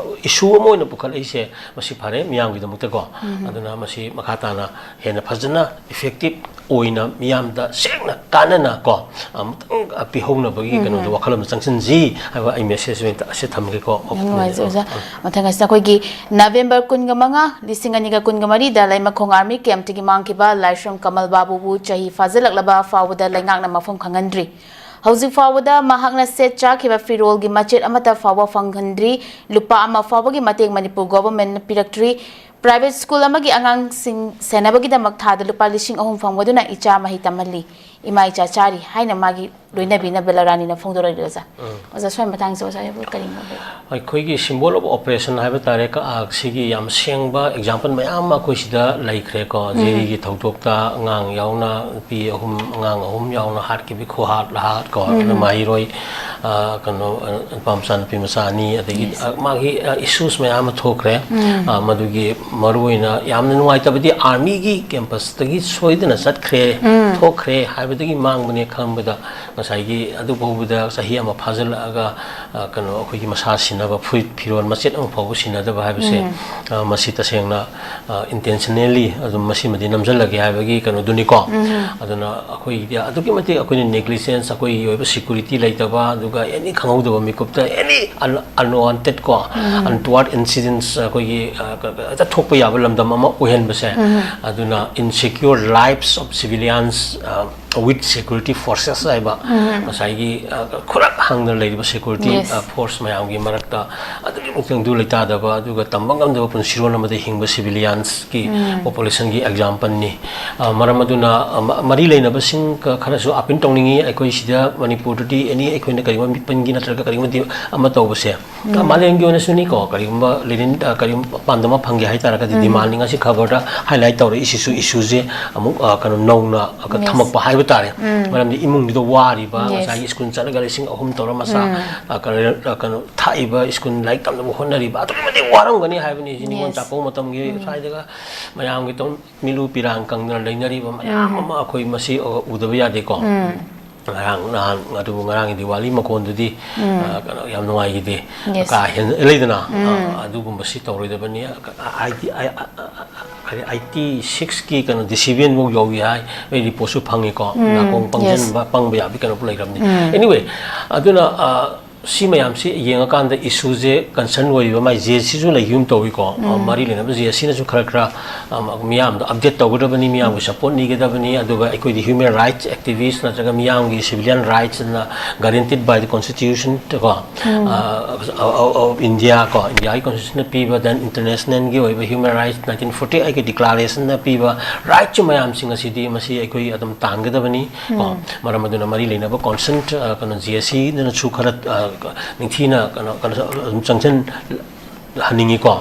issue ꯑꯃ ꯑꯣꯏꯅ ꯄꯨꯈꯠꯂꯛꯏꯁꯦ ꯃꯁꯤ ꯐꯔꯦ ꯃꯤꯌꯥꯝꯒꯤꯗꯃꯛꯇꯀꯣ꯫ ꯑꯗꯨꯅ ꯃꯁꯤ ꯃꯈꯥ ꯇꯥꯅ ꯍꯦꯟꯅ ꯐꯖꯅ effective ꯑꯣꯏꯅ ꯃꯤꯌꯥꯝꯗ ꯁꯦꯡꯅ ꯀꯥꯟꯅꯅ ꯀꯣ, ꯑꯃꯨꯛꯇꯪ ꯄꯤꯍꯧꯅꯕꯒꯤ ꯀꯩꯅꯣꯗ ꯋꯥꯈꯜ ꯑꯃ ꯆꯪꯁꯤꯟꯁꯤ ꯍꯥꯏꯕ ꯑꯩ message ꯑꯣꯏꯅ ꯑꯁꯤ ꯊꯝꯒꯦꯀꯣ꯫ ꯌꯥꯝ ꯅꯨꯡꯉꯥꯏꯖꯩ ꯑꯣꯖꯥ꯫ ꯃꯊꯪ ꯑꯁꯤꯗ ꯑꯩꯈꯣꯏꯒꯤ November ꯀꯨꯟꯒ ꯃꯉꯥ, ꯂꯤꯁꯤꯡ ꯑꯅꯤꯒ ꯀꯨꯟꯒ ꯃꯔꯤꯗ ꯂꯩꯃꯈꯣꯡ army campꯇꯒꯤ ꯃꯥꯡꯈꯤꯕ ꯂꯥꯏꯁ꯭ꯔꯝ ꯀꯃꯜ ꯕꯥꯕꯨꯕꯨ ꯆꯍꯤ ꯐꯥꯖꯤꯜꯂꯛꯂꯕ ꯐꯥꯎꯕꯗ ꯂꯩꯉꯥꯛꯅ ꯃꯐꯝ ꯈꯪꯍꯟꯗ꯭ꯔꯤ꯫ ꯍꯧꯖꯤꯛ ꯐꯥꯎꯕꯗ ꯃꯍꯥꯛꯅ ꯁꯦꯠ ꯆꯥꯈꯤꯕ ꯐꯤꯔꯣꯜꯒꯤ ꯃꯆꯦꯠ ꯑꯃꯠꯇ ꯐꯥꯎꯕ ꯐꯪꯍꯟꯗ꯭ꯔꯤ꯫ ꯂꯨꯄꯥ ꯑꯃ ꯐꯥꯎꯕꯒꯤ ꯃꯇꯦꯡ ꯃꯅꯤꯄꯨꯔ governmentꯅ ꯄꯤꯔꯛꯇ꯭ꯔꯤ꯫ Private school ꯑꯃꯒꯤ ꯑꯉꯥꯡꯁꯤꯡ ꯁꯦꯟꯅꯕꯒꯤꯗꯃꯛ ꯊꯥꯗ ꯂꯨꯄꯥ ꯂꯤꯁꯤꯡ ꯑꯍꯨꯝ ꯐꯪꯕꯗꯨꯅ ꯏꯆꯥ ꯃꯍꯩ ꯇꯝꯍꯜꯂꯤ, ꯏꯃꯥ ꯏꯆꯥ ꯆꯥꯔꯤ ꯍꯥꯏꯅ ꯃꯥꯒꯤ ꯂꯣꯏꯅꯕꯤꯅ ꯕꯦꯂꯥꯔꯥꯅꯤꯅ ꯐꯣꯡꯗꯣꯔꯛꯂꯤ ꯑꯣꯖꯥ꯫ ꯎꯝ꯫ ꯑꯣꯖꯥ, ꯁ꯭ꯋꯥꯏ ꯃꯇꯥꯡꯁꯦ ꯑꯣꯖꯥ ꯍꯥꯏꯕꯨ ꯀꯔꯤ ꯃꯣꯠ ꯂꯩ? ꯑꯩꯈꯣꯏꯒꯤ symbol of oppression ꯍꯥꯏꯕ ꯇꯥꯔꯦ, ꯀ-, ꯑ, ꯁꯤꯒꯤ ꯌꯥꯝ ꯁꯦꯡꯕ example ꯃꯌꯥꯝ ꯑꯃ ꯑꯩꯈꯣꯏ ꯁꯤꯗ ꯂꯩꯈ꯭ꯔꯦꯀꯣ꯫ ꯎꯝ꯫ ꯖꯦꯔꯤꯒꯤ ꯊꯧꯗꯣꯛꯇ ꯑꯉꯥꯡ ꯌꯥꯎꯅ, ꯅꯨꯄꯤ ꯑꯍꯨꯝ, ꯑꯉꯥꯡ ꯑꯍꯨꯝ ꯌꯥꯎꯅ ꯍꯥꯠꯈꯤꯕ ꯈꯨꯍꯥꯠ ꯂꯍꯥꯠ ꯀꯣ, ꯎꯝ꯫ ꯑꯗꯨ ꯃꯍꯩꯔꯣꯏ, ꯑ, ꯀꯩꯅꯣ, ꯑ, ꯅꯨꯄꯥ ꯃꯆꯥ, ꯅꯨꯄꯤ ꯃꯆꯥ ꯑꯅꯤ, ꯑꯗꯒꯤ, Yes. ꯑ, ꯃꯥꯒꯤ, ꯑ, issues ꯃꯌꯥꯝ ꯑꯃ ꯊꯣꯛꯈ꯭ꯔꯦ꯫ ꯎꯝ꯫ ꯑ, ꯃꯗꯨꯒꯤ ꯃꯔꯨꯑꯣꯏꯅ ꯌꯥꯝꯅ ꯅꯨꯡꯉꯥꯏꯇꯕꯗꯤ armyꯒꯤ campusꯇꯒꯤ ꯁꯣꯏꯗꯅ ꯆꯠꯈ꯭ꯔꯦ, ꯎꯝ꯫ ꯊꯣꯛꯈ꯭ꯔꯦ ꯍꯥꯏꯕꯗꯒꯤ ꯃꯥꯡꯕꯅꯦ ꯈꯪꯕꯗ ꯉꯁꯥꯏꯒꯤ ꯑꯗꯨ ꯐꯥꯎꯕꯗ ꯆꯍꯤ ꯑꯃ ꯐꯥꯖꯤꯜꯂꯛꯑꯒ, ꯑ, ꯀꯩꯅꯣ, ꯑꯩꯈꯣꯏꯒꯤ ꯃꯁꯥ ꯁꯤꯟꯅꯕ ꯐꯨꯔꯤꯠ ꯐꯤꯔꯣꯜ ꯃꯆꯦꯠ ꯑꯃ ꯐꯥꯎꯕ ꯁꯤꯟꯅꯗꯕ ꯍꯥꯏꯕꯁꯦ, ꯎꯝ꯫ ꯑ, ꯃꯁꯤ ꯇꯁꯦꯡꯅ, ꯑ, intentionally ꯑꯗꯨꯝ ꯃꯁꯤꯃꯗꯤ ꯅꯝꯁꯤꯜꯂꯒꯦ ꯍꯥꯏꯕꯒꯤ ꯀꯩꯅꯣꯗꯨꯅꯤꯀꯣ꯫ ꯎꯝ꯫ ꯑꯗꯨꯅ ꯑꯩꯈꯣꯏꯒꯤꯗꯤ ꯑꯗꯨꯛꯀꯤ ꯃꯇꯤꯛ ꯑꯩꯈꯣꯏꯅ negligence, ꯑꯩꯈꯣꯏꯒꯤ ꯑꯣꯏꯕ security ꯂꯩꯇꯕ, ꯑꯗꯨꯒ any ꯈꯪꯍꯧꯗꯕ ꯃꯤꯀꯨꯞꯇ any un-, unwanted ꯀꯣ, ꯎꯝ꯫ Untoward incidents ꯑꯩꯈꯣꯏꯒꯤ, ꯑ, ꯀ-, ꯀ-, ꯍꯦꯛꯇ ꯊꯣꯛꯄ ꯌꯥꯕ ꯂꯝꯗꯝ ꯑꯃ ꯑꯣꯏꯍꯟꯕꯁꯦ꯫ ꯎꯝ꯫ ꯑꯗꯨꯅ insecure lives of civilians, ꯑ, with security forces ꯍꯥꯏꯕ, ꯎꯝ꯫ ꯉꯁꯥꯏꯒꯤ, ꯑ, ꯈꯨꯔꯛ ꯍꯪꯗꯅ ꯂꯩꯔꯤꯕ security, Yes. ꯐꯣꯔꯁ ꯃꯌꯥꯝꯒꯤ ꯃꯔꯛꯇ ꯑꯗꯨꯒꯤ ꯃꯇꯤꯛ ꯂꯩꯇꯥꯗꯕ, ꯑꯗꯨꯒ ꯇꯝꯕ ꯉꯝꯗꯕ ꯄꯨꯟꯁꯤꯔꯣꯟ ꯑꯃꯗ ꯍꯤꯡꯕ ꯁꯤꯚꯤꯂꯤꯌꯟꯁꯀꯤ ꯄꯣꯄꯨꯂꯦꯁꯟꯒꯤ ꯑꯦꯛꯖꯥꯝꯄꯜꯅꯤ꯫ ꯑ, ꯃꯔꯝ ꯑꯗꯨꯅ, ꯑ, ꯃ-, ꯃꯔꯤ ꯂꯩꯅꯕꯁꯤꯡ ꯈ-, ꯈꯔꯁꯨ ꯑꯄꯤꯜ ꯇꯧꯅꯤꯡꯉꯤ꯫ ꯑꯩꯈꯣꯏ ꯁꯤꯗ ꯃꯅꯤꯄꯨꯔꯗꯗꯤ ꯑꯦꯅꯤ ꯑꯩꯈꯣꯏꯅ ꯀꯔꯤꯒꯨꯝꯕ ꯃꯤꯄꯟꯒꯤ ꯅꯠꯇ꯭ꯔꯒ ꯀꯔꯤꯒꯨꯝꯕ ꯗꯤ-, ꯑꯃ ꯇꯧꯕꯁꯦ, ꯃꯥꯂꯦꯝꯒꯤ ꯑꯣꯏꯅꯁꯨꯅꯤꯀꯣ, ꯀꯔꯤꯒꯨꯝꯕ ꯂꯤꯅꯤꯟ-, ꯑ, ꯀꯔꯤꯒꯨꯝꯕ ꯄꯥꯟꯗꯝ ꯑꯃ ꯐꯪꯒꯦ ꯍꯥꯏꯇꯥꯔꯒꯗꯤ, ꯗꯤꯃꯥꯟꯅꯤ ꯉꯁꯤ ꯈꯕꯔꯗ ꯍꯥꯏꯂꯥꯏꯠ ꯇꯧꯔꯛꯏꯁꯤꯁꯨ, ꯏꯁꯨꯁꯦ ꯑꯃꯨꯛ, ꯑ, ꯀꯩꯅꯣ, ꯅꯧꯅ, ꯑ, ꯊꯝꯃꯛꯄ ꯍꯥꯏꯕ ꯇꯥꯔꯦ꯫ ꯃꯔꯝꯗꯤ ꯏꯃꯨꯡꯗꯨꯗ ꯋꯥꯔꯤꯕ, ꯉꯁꯥꯏꯒꯤ ꯁ꯭ꯀꯨꯜ ꯆꯠꯂꯒ ꯂꯤꯁꯤꯡ ꯑꯍꯨꯝ ꯇꯧꯔ ꯃꯆꯥ, ꯑ, ꯀꯩꯅꯣ, ꯑ, ꯀꯩꯅꯣ, ꯊꯥꯛꯏꯕ, ꯁ꯭ꯀꯨꯜ ꯂꯥꯏꯔꯤꯛ ꯇꯝꯅꯕ ꯍꯣꯠꯅꯔꯤꯕ ꯑꯗꯨꯛꯀꯤ ꯃꯇꯤꯛ ꯋꯥꯔꯝꯒꯅꯤ ꯍꯥꯏꯕꯅꯤ꯫ ꯁꯤ ꯅꯤꯉꯣꯜ ꯆꯥꯛꯀꯧꯕ ꯃꯇꯝꯒꯤ ꯁ꯭ꯋꯥꯏꯗꯒ ꯃꯌꯥꯝꯒꯤ ꯇꯧ-, ꯃꯤꯂꯨ ꯄꯤꯔꯥꯡ ꯀꯪꯗꯅ ꯂꯩꯅꯔꯤꯕ ꯃꯌꯥꯝ ꯑꯃ ꯑꯩꯈꯣꯏ ꯃꯁꯤ, ꯑ, ꯎꯗꯕ ꯌꯥꯗꯦꯀꯣ꯫ ꯉꯔꯥꯡ ꯅꯍꯥꯟ, ꯑꯗꯨꯕꯨ ꯉꯔꯥꯡꯒꯤ ꯗꯤꯋꯥꯂꯤ ꯃꯈꯣꯟꯗꯨꯗꯤ, ꯑ, ꯀꯩꯅꯣ, ꯌꯥꯝ ꯅꯨꯡꯉꯥꯏꯈꯤꯗꯦ꯫ ꯀꯥ ꯍꯦꯟꯅ ꯂꯩꯗꯅ, ꯑ, ꯑꯗꯨꯒꯨꯝꯕꯁꯤ ꯇꯧꯔꯣꯏꯗꯕꯅꯤ꯫ ꯑ, ꯑꯥꯏ ꯇꯤ, ꯑꯥꯏ-, ꯑ, ꯑ, ꯑ, ꯀꯔꯤ, ꯑꯥꯏꯇꯤ ꯁꯤꯛꯁꯀꯤ ꯀꯩꯅꯣ ꯗꯤꯁꯤꯕꯦꯟꯐꯧ ꯌꯧꯏ ꯍꯥꯏ, ꯑꯩ ꯔꯤꯄꯣꯔꯠꯁꯨ ꯐꯪꯉꯤꯀꯣ꯫ ꯅꯥꯀꯣꯡ ꯄꯪꯁꯤꯟꯕ, ꯄꯪꯕ ꯌꯥꯕꯤ ꯀꯩꯅꯣ ꯂꯩꯈ꯭ꯔꯕꯅꯤ꯫ Anyway, ꯑꯗꯨꯅ, ꯑ, ꯁꯤ ꯃꯌꯥꯝꯁꯤ ꯌꯦꯡꯉꯀꯥꯟꯗ ꯏꯁꯨꯁꯦ ꯀꯟꯁꯔꯟ ꯑꯣꯏꯔꯤꯕ ꯃꯥꯏ ꯖꯦ ꯁꯤꯁꯨ ꯂꯩꯈꯤꯒꯨꯝ ꯇꯧꯏꯀꯣ꯫ ꯑ, ꯃꯔꯤ ꯂꯩꯅꯕ ꯖꯦ ꯁꯤꯅꯁꯨ ꯈꯔ ꯈꯔ, ꯑ, ꯃꯤꯌꯥꯝꯗ ꯑꯞꯗꯦꯠ ꯇꯧꯒꯗꯕꯅꯤ, ꯃꯤꯌꯥꯝꯒꯤ ꯁꯄꯣꯔꯠ ꯅꯤꯒꯗꯕꯅꯤ꯫ ꯑꯗꯨꯒ ꯑꯩꯈꯣꯏꯗꯤ human rights activist ꯅꯠꯇ꯭ꯔꯒ ꯃꯤꯌꯥꯝꯒꯤ civilian rights ꯑꯅ guaranteed by the constitution ꯀꯣ, ꯑ, of, of, of India ꯀꯣ, ꯏꯟꯗꯤꯌꯥꯒꯤ ꯀꯣꯟꯁꯇꯤꯇ꯭ꯌꯨꯁꯟꯅ ꯄꯤꯕ, then ꯏꯟꯇꯔꯅꯦꯁꯅꯦꯜꯒꯤ ꯑꯣꯏꯕ human rights nineteen forty eightꯀꯤ declarationꯅ ꯄꯤꯕ ꯔꯥꯏꯠꯁ ꯃꯌꯥꯝꯁꯤꯡ ꯑꯁꯤꯗꯤ ꯃꯁꯤ ꯑꯩꯈꯣꯏ ꯑꯗꯨꯝ ꯇꯥꯟꯒꯗꯕꯅꯤ ꯀꯣ꯫ ꯃꯔꯝ ꯑꯗꯨꯅ ꯃꯔꯤ ꯂꯩꯅꯕ ꯀꯣꯟꯁꯔꯟ, ꯑ, ꯀꯩꯅꯣ, ꯖꯦ ꯁꯤꯅꯁꯨ ꯈꯔ, ꯑ, ꯅꯤꯡꯊꯤꯅ ꯀꯩꯅꯣ, ꯀꯩꯅꯣ ꯑꯗꯨꯝ ꯆꯪꯁꯤꯟꯍꯟꯅꯤꯡꯉꯤꯀꯣ꯫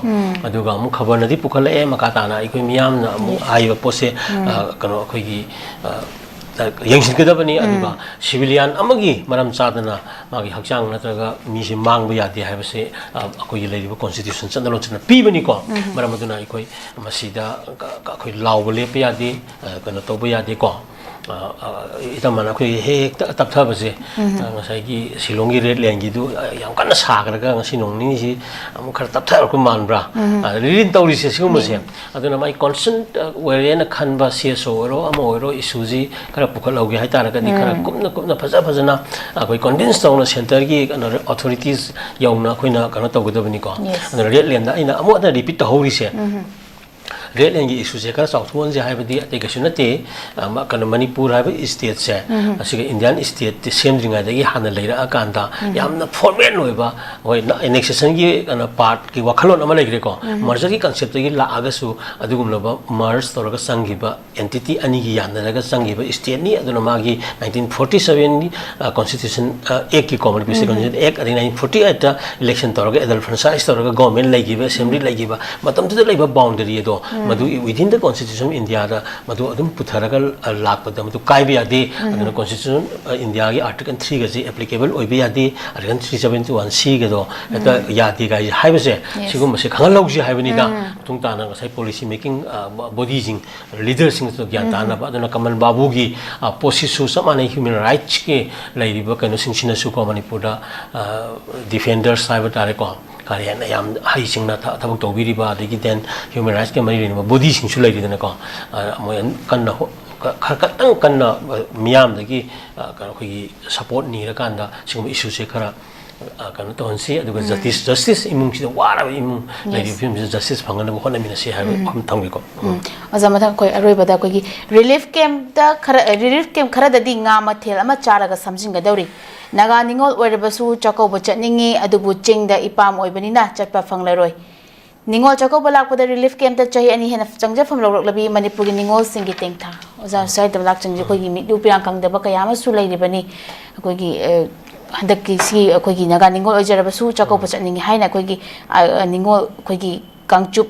ꯑꯗꯨꯒ ꯑꯃꯨꯛ ꯈꯕꯔꯅꯗꯤ ꯄꯨꯈꯠꯂꯛꯑꯦ, ꯃꯈꯥ ꯇꯥꯅ ꯑꯩꯈꯣꯏ ꯃꯤꯌꯥꯝꯅ ꯑꯃꯨꯛ ꯍꯥꯏꯔꯤꯕ ꯄꯣꯠꯁꯦ, ꯑ, ꯀꯩꯅꯣ, ꯑꯩꯈꯣꯏꯒꯤ, ꯑ, ꯌꯦꯡꯁꯤꯟꯒꯗꯕꯅꯤ꯫ ꯑꯗꯨꯒ ꯁꯤꯚꯤꯂꯤꯌꯟ ꯑꯃꯒꯤ ꯃꯔꯝ ꯆꯥꯗꯅ ꯃꯥꯒꯤ ꯍꯛꯆꯥꯡ ꯅꯠꯇ꯭ꯔꯒ ꯃꯤꯁꯦ ꯃꯥꯡꯕ ꯌꯥꯗꯦ ꯍꯥꯏꯕꯁꯦ, ꯑ, ꯑꯩꯈꯣꯏꯒꯤ ꯂꯩꯔꯤꯕ ꯀꯣꯟꯁꯇꯤꯇ꯭ꯌꯨꯁꯟ ꯆꯠꯅ ꯂꯣꯟꯆꯠꯅ ꯄꯤꯕꯅꯤꯀꯣ꯫ ꯃꯔꯝ ꯑꯗꯨꯅ ꯑꯩꯈꯣꯏ ꯃꯁꯤꯗ ꯀ-, ꯀ-, ꯑꯩꯈꯣꯏ ꯂꯥꯎꯕ ꯂꯦꯞꯄ ꯌꯥꯗꯦ, ꯑ, ꯀꯩꯅꯣ ꯇꯧꯕ ꯌꯥꯗꯦꯀꯣ꯫ ꯑ, ꯑ, ꯏꯇꯝ ꯑꯃꯅ ꯑꯩꯈꯣꯏꯒꯤ ꯍꯦꯛ ꯍꯦꯛ ꯇ-, ꯇꯞꯊꯕꯁꯦ, ꯑ, ꯉꯁꯥꯏꯒꯤ ꯁꯤꯂꯣꯡꯒꯤ ꯔꯦꯠ ꯂꯦꯟꯒꯤꯗꯨ, ꯑ, ꯌꯥꯝ ꯀꯟꯅ ꯁꯥꯈ꯭ꯔꯒ ꯉꯁꯤ ꯅꯣꯡ ꯅꯤꯅꯤꯁꯤ ꯑꯃꯨꯛ ꯈꯔ ꯇꯞꯊꯔꯛꯄ ꯃꯥꯟꯕ꯭ꯔꯥ? ꯑ, ꯔꯤꯂꯤꯟ ꯇꯧꯔꯤꯁꯦ ꯁꯤꯒꯨꯝꯕꯁꯦ꯫ ꯑꯗꯨꯅ ꯃꯥꯏ ꯀꯣꯟꯁꯔꯟ, ꯑ, ꯑꯣꯏꯔꯦꯅ ꯈꯟꯕ ꯁꯤ ꯑꯦꯁ ꯑꯣ ꯑꯣꯏꯔꯣ, ꯑꯃ ꯑꯣꯏꯔꯣ, ꯏꯁꯨꯁꯤ ꯈꯔ ꯄꯨꯈꯠꯍꯧꯒꯦ ꯍꯥꯏꯇꯥꯔꯒꯗꯤ, ꯈꯔ ꯀꯨꯞꯅ ꯀꯨꯞꯅ ꯐꯖ ꯐꯖꯅ ꯑꯩꯈꯣꯏ ꯀꯟꯚꯤꯟꯁ ꯇꯧꯅ ꯁꯦꯟꯇꯔꯒꯤ ꯀꯩꯅꯣ ꯑꯣꯊꯣꯔꯤꯇꯤꯁ ꯌꯧꯅ ꯑꯩꯈꯣꯏꯅ ꯀꯩꯅꯣ ꯇꯧꯒꯗꯕꯅꯤꯀꯣ꯫ ꯑꯗꯨꯅ ꯔꯦꯠ ꯂꯦꯟꯗ ꯑꯩꯅ ꯑꯃꯨꯛ ꯍꯟꯅ ꯔꯤꯄꯤꯠ ꯇꯧꯍꯧꯔꯤꯁꯦ, ꯔꯦꯠ ꯂꯦꯟꯒꯤ ꯏꯁꯨꯁꯦ ꯈꯔ ꯆꯥꯎꯊꯣꯛꯍꯟꯁꯦ ꯍꯥꯏꯕꯗꯤ ꯑꯇꯩ ꯀꯩꯁꯨ ꯅꯠꯇꯦ꯫ ꯑ, ꯃ-, ꯀꯩꯅꯣ, ꯃꯅꯤꯄꯨꯔ ꯍꯥꯏꯕ ꯏꯁꯇꯦꯠꯁꯦ, ꯑꯁꯤꯒ ꯏꯟꯗꯤꯌꯥꯟ ꯏꯁꯇꯦꯠꯇꯤ ꯁꯦꯝꯗ꯭ꯔꯤꯉꯩꯗꯒꯤ ꯍꯥꯟꯅ ꯂꯩꯔꯛꯑꯀꯥꯟꯗ ꯌꯥꯝꯅ ꯐꯣꯔꯃꯦꯜ ꯑꯣꯏꯕ, ꯍꯣꯏ, ꯑꯦꯅꯦꯛꯁꯦꯁꯟꯒꯤ ꯀꯩꯅꯣ, ꯄꯥꯔꯠꯀꯤ ꯋꯥꯈꯜꯂꯣꯟ ꯑꯃ ꯂꯩꯈ꯭ꯔꯦꯀꯣ꯫ ꯃꯔꯖꯔꯒꯤ ꯀꯟꯁꯦꯞꯇꯒꯤ ꯂꯥꯛꯑꯒꯁꯨ ꯑꯗꯨꯒꯨꯝꯂꯕ ꯃꯔꯖ ꯇꯧꯔꯒ ꯆꯪꯈꯤꯕ ꯑꯦꯟꯇꯤꯇꯤ ꯑꯅꯤꯒꯤ ꯌꯥꯅꯔꯒ ꯆꯪꯈꯤꯕ ꯏꯁꯇꯦꯠꯅꯤ꯫ ꯑꯗꯨꯅ ꯃꯥꯒꯤ ꯅꯥꯏꯟꯇꯤꯟ ꯐꯣꯔꯇꯤ ꯁꯕꯦꯟꯒꯤ, ꯑ, ꯀꯣꯟꯁꯇꯤꯇ꯭ꯌꯨꯁꯟ, ꯑ, ꯑꯦꯛꯀꯤ ꯀꯣ, ꯃꯅꯤꯄꯨꯔ ꯁ꯭ꯇꯦꯠ ꯀꯣꯟꯁꯇꯤꯇ꯭ꯌꯨꯁꯟ ꯑꯦꯛ, ꯑꯗꯩ ꯅꯥꯏꯟꯇꯤꯟ ꯐꯣꯔꯇꯤ ꯑꯩꯠꯇ ꯏꯂꯦꯛꯁꯟ ꯇꯧꯔꯒ ꯑꯦꯗꯜ ꯐ꯭ꯔꯦꯟꯆꯥꯏꯁ ꯇꯧꯔꯒ ꯒꯣꯔꯃꯦꯟ ꯂꯩꯈꯤꯕ, ꯑꯦꯁꯦꯝꯕ꯭ꯂꯤ ꯂꯩꯈꯤꯕ, ꯃꯇꯝꯗꯨꯗ ꯂꯩꯕ ꯕꯥꯎꯟꯗꯔꯤ ꯑꯗꯣ, ꯃꯗꯨ within the constitution of ꯏꯟꯗꯤꯌꯥꯗ ꯃꯗꯨ ꯑꯗꯨꯝ ꯄꯨꯊꯔꯒ, ꯑ, ꯂꯥꯛꯄꯗ ꯃꯗꯨ ꯀꯥꯏꯕ ꯌꯥꯗꯦ꯫ ꯑꯗꯨꯅ ꯀꯣꯟꯁꯇꯤꯇ꯭ꯌꯨꯁꯟ, ꯑ, ꯏꯟꯗꯤꯌꯥꯒꯤ ꯑꯥꯔꯇꯤꯀꯜ ꯊ꯭ꯔꯤꯒꯁꯤ ꯑꯦꯄ꯭ꯂꯤꯀꯦꯕꯜ ꯑꯣꯏꯕ ꯌꯥꯗꯦ꯫ ꯑꯥꯔꯇꯤꯀꯜ ꯊ꯭ꯔꯤ ꯁꯕꯦꯟꯇꯤ ꯋꯥꯟ ꯁꯤꯒꯗꯣ ꯍꯦꯛꯇ ꯌꯥꯗꯦ ꯀꯥꯏ ꯍꯥꯏꯕꯁꯦ, ꯁꯤꯒꯨꯝꯕꯁꯦ ꯈꯪꯍꯜꯍꯧꯁꯤ ꯍꯥꯏꯕꯅꯤꯗ꯫ ꯃꯇꯨꯡ ꯇꯥꯅ ꯉꯁꯥꯏ ꯄꯣꯂꯤꯁꯤ ꯃꯦꯀꯤꯡ, ꯑ, ꯕꯣꯗꯤꯁꯤꯡ, ꯂꯤꯗꯔꯁꯤꯡꯁꯨ ꯒ꯭ꯌꯥꯟ ꯇꯥꯅꯕ꯫ ꯑꯗꯨꯅ ꯀꯃꯜ ꯕꯥꯕꯨꯒꯤ, ꯑ, ꯄꯣꯠꯁꯤꯁꯨ ꯆꯞ ꯃꯥꯟꯅꯩ꯫ ꯍ꯭ꯌꯨꯃꯦꯟ ꯔꯥꯏꯠꯁꯀꯤ ꯂꯩꯔꯤꯕ ꯀꯩꯅꯣꯁꯤꯡꯁꯤꯅꯁꯨꯀꯣ, ꯃꯅꯤꯄꯨꯔꯗ, ꯑ, ꯗꯤꯐꯦꯟꯗꯔꯁ ꯍꯥꯏꯕ ꯇꯥꯔꯦꯀꯣ, ꯀꯔꯤ ꯍꯥꯏꯅ ꯌꯥꯝ ꯍꯩꯁꯤꯡꯅ ꯊ-, ꯊꯕꯛ ꯇꯧꯕꯤꯔꯤꯕ, ꯑꯗꯒꯤ ꯗꯦꯟ ꯍ꯭ꯌꯨꯃꯦꯟ ꯔꯥꯏꯠꯁꯀꯤ ꯃꯔꯤ ꯂꯩꯅꯕ ꯕꯣꯗꯤꯁꯤꯡꯁꯨ ꯂꯩꯔꯤꯗꯅꯀꯣ, ꯑ, ꯃꯣꯏ ꯀꯟꯅ ꯍꯣ-, ꯈ-, ꯈꯔ ꯈꯇꯪ ꯀꯟꯅ, ꯑ, ꯃꯤꯌꯥꯝꯗꯒꯤ, ꯑ, ꯀꯩꯅꯣ, ꯑꯩꯈꯣꯏꯒꯤ ꯁꯄꯣꯔꯠ ꯅꯤꯔꯀꯥꯟꯗ ꯁꯤꯒꯨꯝꯕ ꯏꯁꯨꯁꯦ ꯈꯔ, ꯑ, ꯀꯩꯅꯣ ꯇꯧꯍꯟꯁꯤ, ꯑꯗꯨꯒ ꯖꯁꯇꯤꯁ, ꯖꯁꯇꯤꯁ ꯏꯃꯨꯡꯁꯤꯗ ꯋꯥꯔꯕ ꯏꯃꯨꯡ ꯂꯩꯔꯤꯕ ꯐꯤꯕꯝꯁꯤꯗ ꯖꯁꯇꯤꯁ ꯐꯪꯅꯅꯕ ꯍꯣꯠꯅꯃꯤꯟꯅꯁꯤ ꯍꯥꯏꯕ ꯋꯥꯐꯝ ꯊꯝꯒꯦꯀꯣ꯫ ꯎꯝ꯫ ꯑꯣꯖꯥ, ꯃꯊꯪ ꯑꯩꯈꯣꯏ ꯑꯔꯣꯏꯕꯗ ꯑꯩꯈꯣꯏꯒꯤ ꯔꯤꯂꯤꯐ ꯀꯦꯝꯞꯇ ꯈꯔ, ꯔꯤꯂꯤꯐ ꯀꯦꯝꯞ ꯈꯔꯗꯗꯤ ꯉꯥ ꯃꯊꯦꯜ ꯑꯃ ꯆꯥꯔꯒ ꯁꯝꯖꯤꯟꯒꯗꯧꯔꯤ꯫ ꯅꯥꯒꯥ ꯅꯤꯉꯣꯜ ꯑꯣꯏꯔꯕꯁꯨ ꯆꯥꯛꯀꯧꯕ ꯆꯠꯅꯤꯡꯉꯤ, ꯑꯗꯨꯕꯨ ꯆꯤꯡꯗ ꯏꯄꯥꯝ ꯑꯣꯏꯕꯅꯤꯅ ꯆꯠꯄ ꯐꯪꯂꯔꯣꯏ꯫ ꯅꯤꯉꯣꯜ ꯆꯥꯛꯀꯧꯕ ꯂꯥꯛꯄꯗ ꯔꯤꯂꯤꯐ ꯀꯦꯝꯞꯇ ꯆꯍꯤ ꯑꯅꯤ ꯍꯦꯟꯅ ꯆꯪꯖꯐꯝ ꯂꯧꯔꯛꯂꯕꯤ ꯃꯅꯤꯄꯨꯔꯒꯤ ꯅꯤꯉꯣꯜꯁꯤꯡꯒꯤ ꯇꯦꯡꯊꯥ꯫ ꯑꯣꯖꯥ, ꯁ꯭ꯋꯥꯏꯗ ꯂꯥꯛꯆꯔꯤꯁꯦ ꯑꯩꯈꯣꯏꯒꯤ ꯃꯤꯠꯂꯨ ꯄꯤꯔꯥꯡ ꯈꯪꯗꯕ ꯀꯌꯥ ꯑꯃꯁꯨ ꯂꯩꯔꯤꯕꯅꯤ꯫ ꯑꯩꯈꯣꯏꯒꯤ, ꯑ, ꯍꯟꯗꯛꯀꯤ ꯁꯤ ꯑꯩꯈꯣꯏꯒꯤ ꯅꯥꯒꯥ ꯅꯤꯉꯣꯜ ꯑꯣꯏꯖꯔꯕꯁꯨ ꯆꯥꯛꯀꯧꯕ ꯆꯠꯅꯤꯡꯉꯤ ꯍꯥꯏꯅ ꯑꯩꯈꯣꯏꯒꯤ, ꯑ, ꯑ, ꯅꯤꯉꯣꯜ ꯑꯩꯈꯣꯏꯒꯤ ꯀꯥꯡꯆꯨꯞ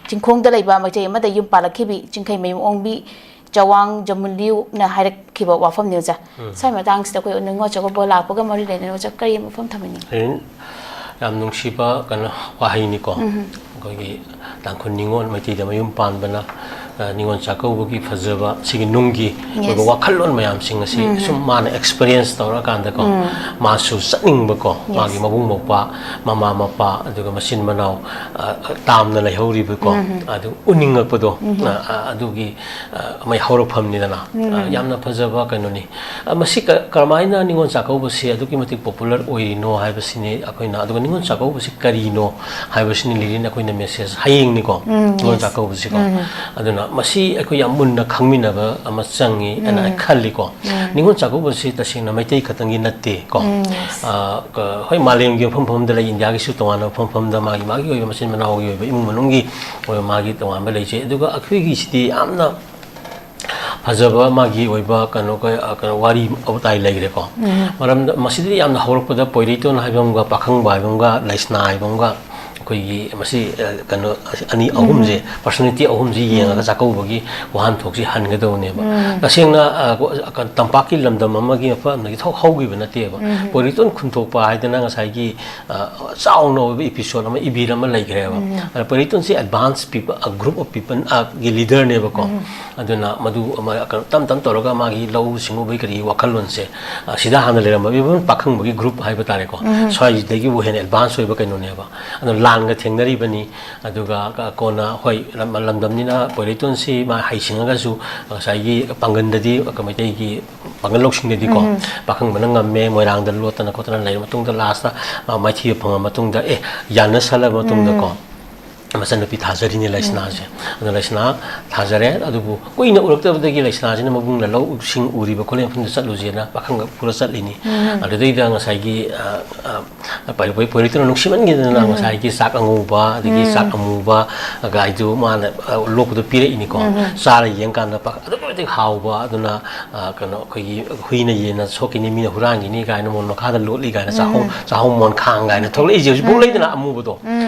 ꯆꯤꯡꯈꯣꯡꯗ ꯂꯩꯕ ꯃꯩꯇꯩ ꯑꯃꯗ ꯌꯨꯝ ꯄꯥꯜꯂꯛꯈꯤꯕꯤ ꯆꯤꯡꯈꯩꯃꯌꯨꯝ ꯑꯣꯡꯕꯤ ꯆꯋꯥꯡ ꯖꯃꯨꯂꯤꯌꯨꯅ ꯍꯥꯏꯔꯛꯈꯤꯕ ꯋꯥꯐꯝꯅꯤ, ꯑꯣꯖꯥ꯫ ꯎꯝ꯫ ꯁ꯭ꯋꯥꯏ ꯃꯇꯥꯡꯁꯤꯗ ꯑꯩꯈꯣꯏ ꯅꯤꯉꯣꯜ ꯆꯥꯛꯀꯧꯕ ꯂꯥꯛꯄꯒ ꯃꯔꯤ ꯂꯩꯅꯅ, ꯑꯣꯖꯥ, ꯀꯔꯤ ꯑꯃ ꯋꯥꯐꯝ ꯊꯝꯍꯟꯅꯤꯡꯉꯤ? ꯍꯌꯦꯡ ꯌꯥꯝ ꯅꯨꯡꯁꯤꯕ ꯀꯩꯅꯣ ꯋꯥꯍꯩꯅꯤꯀꯣ꯫ ꯎꯝ꯫ ꯑꯩꯈꯣꯏꯒꯤ ꯇꯥꯡꯈꯨꯜ ꯅꯤꯉꯣꯜ ꯃꯩꯇꯩꯗ ꯃꯌꯨꯝ ꯄꯥꯟꯕꯅ ꯑ, ꯅꯤꯉꯣꯜ ꯆꯥꯛꯀꯧꯕꯒꯤ ꯐꯖꯕ, ꯁꯤꯒꯤ ꯅꯨꯡꯒꯤ ꯑꯣꯏꯕ ꯋꯥꯈꯜꯂꯣꯟ ꯃꯌꯥꯝꯁꯤꯡ ꯑꯁꯤ ꯁꯨꯝ ꯃꯥꯅ experience ꯇꯧꯔꯀꯥꯟꯗꯀꯣ, ꯃꯥꯁꯨ ꯆꯠꯅꯤꯡꯕꯀꯣ, ꯃꯥꯒꯤ ꯃꯕꯨꯡ ꯃꯧꯄ꯭ꯋꯥ, ꯃꯃꯥ ꯃꯄꯥ, ꯑꯗꯨꯒ ꯃꯆꯤꯟ ꯃꯅꯥꯎ, ꯑ, ꯇꯥꯝꯅ ꯂꯩꯍꯧꯔꯤꯕꯀꯣ, ꯑꯗꯨ ꯎꯅꯤꯡꯉꯛꯄꯗꯣ, ꯑ, ꯑ, ꯑꯗꯨꯒꯤ, ꯑ, ꯃꯩ ꯍꯧꯔꯛꯐꯝꯅꯤꯗꯅ꯫ ꯑ, ꯌꯥꯝꯅ ꯐꯖꯕ ꯀꯩꯅꯣꯅꯤ꯫ ꯑ, ꯃꯁꯤ ꯀ-, ꯀꯔꯝꯍꯥꯏꯅ ꯅꯤꯉꯣꯜ ꯆꯥꯛꯀꯧꯕꯁꯤ ꯑꯗꯨꯛꯀꯤ ꯃꯇꯤꯛ popular ꯑꯣꯏꯔꯤꯅꯣ ꯍꯥꯏꯕꯁꯤꯅꯤ ꯑꯩꯈꯣꯏꯅ, ꯑꯗꯨꯒ ꯅꯤꯉꯣꯜ ꯆꯥꯛꯀꯧꯕꯁꯤ ꯀꯔꯤꯅꯣ ꯍꯥꯏꯕꯁꯤꯅꯤ ꯂꯤꯂꯤꯅ ꯑꯩꯈꯣꯏꯅ message, ꯍꯌꯦꯡꯅꯤꯀꯣ, ꯅꯤꯉꯣꯜ ꯆꯥꯛꯀꯧꯕꯁꯤꯀꯣ꯫ ꯑꯗꯨꯅ ꯃꯁꯤ ꯑꯩꯈꯣꯏ ꯌꯥꯝ ꯃꯨꯟꯅ ꯈꯪꯃꯤꯟꯅꯕ ꯑꯃ ꯆꯪꯉꯤ ꯍꯥꯏꯅ ꯑꯩ ꯈꯜꯂꯤꯀꯣ꯫ ꯅꯤꯉꯣꯜ ꯆꯥꯛꯀꯧꯕꯁꯤ ꯇꯁꯦꯡꯅ ꯃꯩꯇꯩ ꯈꯛꯇꯪꯒꯤ ꯅꯠꯇꯦꯀꯣ꯫ ꯑ, ꯀ-, ꯍꯣꯏ, ꯃꯥꯂꯦꯝꯒꯤ ꯃꯐꯝ ꯃꯐꯝꯗ ꯂꯩ, ꯏꯟꯗꯤꯌꯥꯒꯤꯁꯨ ꯇꯣꯉꯥꯟꯕ ꯃꯐꯝ ꯃꯐꯝꯗ ꯃꯥꯒꯤ, ꯃꯥꯒꯤ ꯑꯣꯏꯕ ꯃꯆꯤꯟ ꯃꯅꯥꯎꯒꯤ ꯑꯣꯏꯕ ꯏꯃꯨꯡ ꯃꯅꯨꯡꯒꯤ ꯑꯣꯏꯕ ꯃꯥꯒꯤ ꯇꯣꯉꯥꯟꯕ ꯂꯩꯖꯩ꯫ ꯑꯗꯨꯒ ꯑꯩꯈꯣꯏꯒꯤꯁꯤꯗꯤ ꯌꯥꯝꯅ ꯐꯖꯕ ꯃꯥꯒꯤ ꯑꯣꯏꯕ ꯀꯩꯅꯣ, ꯀ-, ꯑ, ꯀꯩꯅꯣ, ꯋꯥꯔꯤ ꯋꯥꯇꯥꯏ ꯂꯩꯈ꯭ꯔꯦꯀꯣ꯫ ꯃꯔꯝꯗ ꯃꯁꯤꯗꯤ ꯌꯥꯝꯅ ꯍꯧꯔꯛꯄꯗ ꯄꯣꯏꯔꯩꯇꯣꯟ ꯍꯥꯏꯕ ꯑꯃꯒ, ꯄꯥꯈꯪꯕ ꯍꯥꯏꯕ ꯑꯃꯒ, ꯂꯩꯁꯅꯥ ꯍꯥꯏꯕ ꯑꯃꯒ, ꯑꯩꯈꯣꯏꯒꯤ ꯃꯁꯤ, ꯑ, ꯀꯩꯅꯣ, ꯑꯅꯤ ꯑꯍꯨꯝꯁꯦ, personality ꯑꯍꯨꯝꯁꯤ ꯌꯦꯡꯉꯒ ꯆꯥꯛꯀꯧꯕꯒꯤ ꯋꯥꯍꯟꯊꯣꯛꯁꯤ ꯍꯟꯒꯗꯧꯕꯅꯦꯕ꯫ ꯇꯁꯦꯡꯅ, ꯑ, ꯀ-, ꯇꯝꯄꯥꯛꯀꯤ ꯂꯝꯗꯝ ꯑꯃꯒꯤ ꯃꯐꯝ ꯑꯃꯗꯒꯤ ꯊꯣꯛ ꯍꯧꯈꯤꯕ ꯅꯠꯇꯦꯕ꯫ ꯄꯣꯏꯔꯩꯇꯣꯟ ꯈꯨꯟꯊꯣꯛꯄ ꯍꯥꯏꯗꯅ ꯉꯁꯥꯏꯒꯤ, ꯑ, ꯆꯥꯎꯅ ꯑꯣꯏꯕ episode ꯑꯃ, ꯏꯕꯤꯔ ꯑꯃ ꯂꯩꯈ꯭ꯔꯦꯕ꯫ ꯑꯗ ꯄꯣꯏꯔꯩꯇꯣꯟꯁꯤ advance people, a group of people, ꯑ, ꯒꯤ leader ꯅꯦꯕꯀꯣ꯫ ꯑꯗꯨꯅ ꯃꯗꯨ ꯑꯃ ꯀꯩꯅꯣ ꯇꯞ ꯇꯞ ꯇꯧꯔꯒ ꯃꯥꯒꯤ ꯂꯧꯎ ꯁꯤꯡꯎꯕꯒꯤ ꯀꯔꯤ ꯋꯥꯈꯜꯂꯣꯟꯁꯦ, ꯑ, ꯁꯤꯗ ꯍꯥꯟꯅ ꯂꯩꯔꯝꯕ even ꯄꯥꯈꯪꯕꯒꯤ group ꯍꯥꯏꯕ ꯇꯥꯔꯦꯀꯣ, ꯁ꯭ꯋꯥꯏꯁꯤꯗꯒꯤꯕꯨ ꯍꯦꯟꯅ advance ꯑꯣꯏꯕ ꯀꯩꯅꯣꯅꯦꯕ꯫ ꯑꯗꯣ ꯂꯥꯟꯒ ꯊꯦꯡꯅꯔꯤꯕꯅꯤ, ꯑꯗꯨꯒ ꯀ-, ꯀꯣꯟꯅ ꯍꯣꯏ ꯂꯝ-, ꯂꯝꯗꯝꯅꯤꯅ ꯄꯣꯏꯔꯩꯇꯣꯟꯁꯤ ꯃꯥ ꯍꯩꯁꯤꯡꯉꯒꯁꯨ ꯉꯁꯥꯏꯒꯤ ꯄꯥꯡꯒꯟꯗꯗꯤ ꯃꯩꯇꯩꯒꯤ ꯄꯥꯡꯒꯜ ꯂꯧꯁꯤꯡꯗꯗꯤꯀꯣ, ꯄꯥꯈꯪꯕꯅ ꯉꯝꯃꯦ, ꯃꯣꯏꯔꯥꯡꯗ ꯂꯣꯠꯇꯅ ꯈꯣꯠꯇꯅ ꯂꯩꯔ ꯃꯇꯨꯡꯗ last ꯃꯥ ꯃꯥꯏꯊꯤꯕ ꯐꯪꯉ ꯃꯇꯨꯡꯗ, ꯑꯦ, ꯌꯥꯅ ꯁꯜꯂꯕ ꯃꯇꯨꯡꯗꯀꯣ, ꯃꯆꯟꯅꯨꯄꯤ ꯊꯥꯖꯔꯤꯅꯦ ꯂꯩꯁꯅꯥꯁꯦ꯫ ꯑꯗꯣ ꯂꯩꯁꯅꯥ ꯊꯥꯖꯔꯦ, ꯑꯗꯨꯕꯨ ꯀꯨꯏꯅ ꯎꯔꯛꯇꯕꯗꯒꯤ ꯂꯩꯁꯅꯥꯁꯤꯅ ꯃꯕꯨꯡꯅ ꯂꯧ ꯁꯤꯡ ꯎꯔꯤꯕ ꯈꯣꯠꯂꯤꯕ ꯃꯐꯝꯗ ꯆꯠꯂꯨꯁꯦꯅ ꯄꯥꯈꯪꯒ ꯄꯨꯔ ꯆꯠꯂꯤꯅꯤ꯫ ꯑꯗꯨꯗꯩꯗ ꯉꯁꯥꯏꯒꯤ, ꯑ, ꯑ, ꯄꯥꯏꯔꯨꯕꯩ ꯄꯣꯏꯔꯩꯇꯣꯟꯅ ꯅꯨꯡꯁꯤꯃꯟꯈꯤꯗꯅ ꯉꯁꯥꯏꯒꯤ ꯆꯥꯛ ꯑꯉꯧꯕ, ꯑꯗꯒꯤ ꯆꯥꯛ ꯑꯃꯨꯕ ꯒꯥꯏꯗꯨ ꯃꯥꯅ, ꯑ, ꯂꯣꯛꯄꯗ ꯄꯤꯔꯛꯏꯅꯤꯀꯣ꯫ ꯆꯥꯔ ꯌꯦꯡꯀꯥꯟꯗ ꯄꯥꯛ-, ꯑꯗꯨꯛꯀꯤ ꯃꯇꯤꯛ ꯍꯥꯎꯕ, ꯑꯗꯨꯅ, ꯑ, ꯀꯩꯅꯣ, ꯑꯩꯈꯣꯏꯒꯤ ꯍꯨꯏꯅ ꯌꯦꯟꯅ ꯁꯣꯛꯈꯤꯅꯤ, ꯃꯤꯅ ꯍꯨꯔꯥꯟꯈꯤꯅꯤ ꯀꯥꯏꯅ ꯃꯣꯟ ꯃꯈꯥꯗ ꯂꯣꯠꯂꯤ ꯀꯥꯏꯅ ꯆꯥꯛꯍꯧ-, ꯆꯥꯛꯍꯧ ꯃꯣꯟꯈꯥꯡ ꯀꯥꯏꯅ ꯊꯣꯛꯂꯛꯏꯁꯦ ꯍꯧꯖꯤꯛꯐꯥꯎ ꯂꯩꯗꯅ ꯑꯃꯨꯕꯗꯣ꯫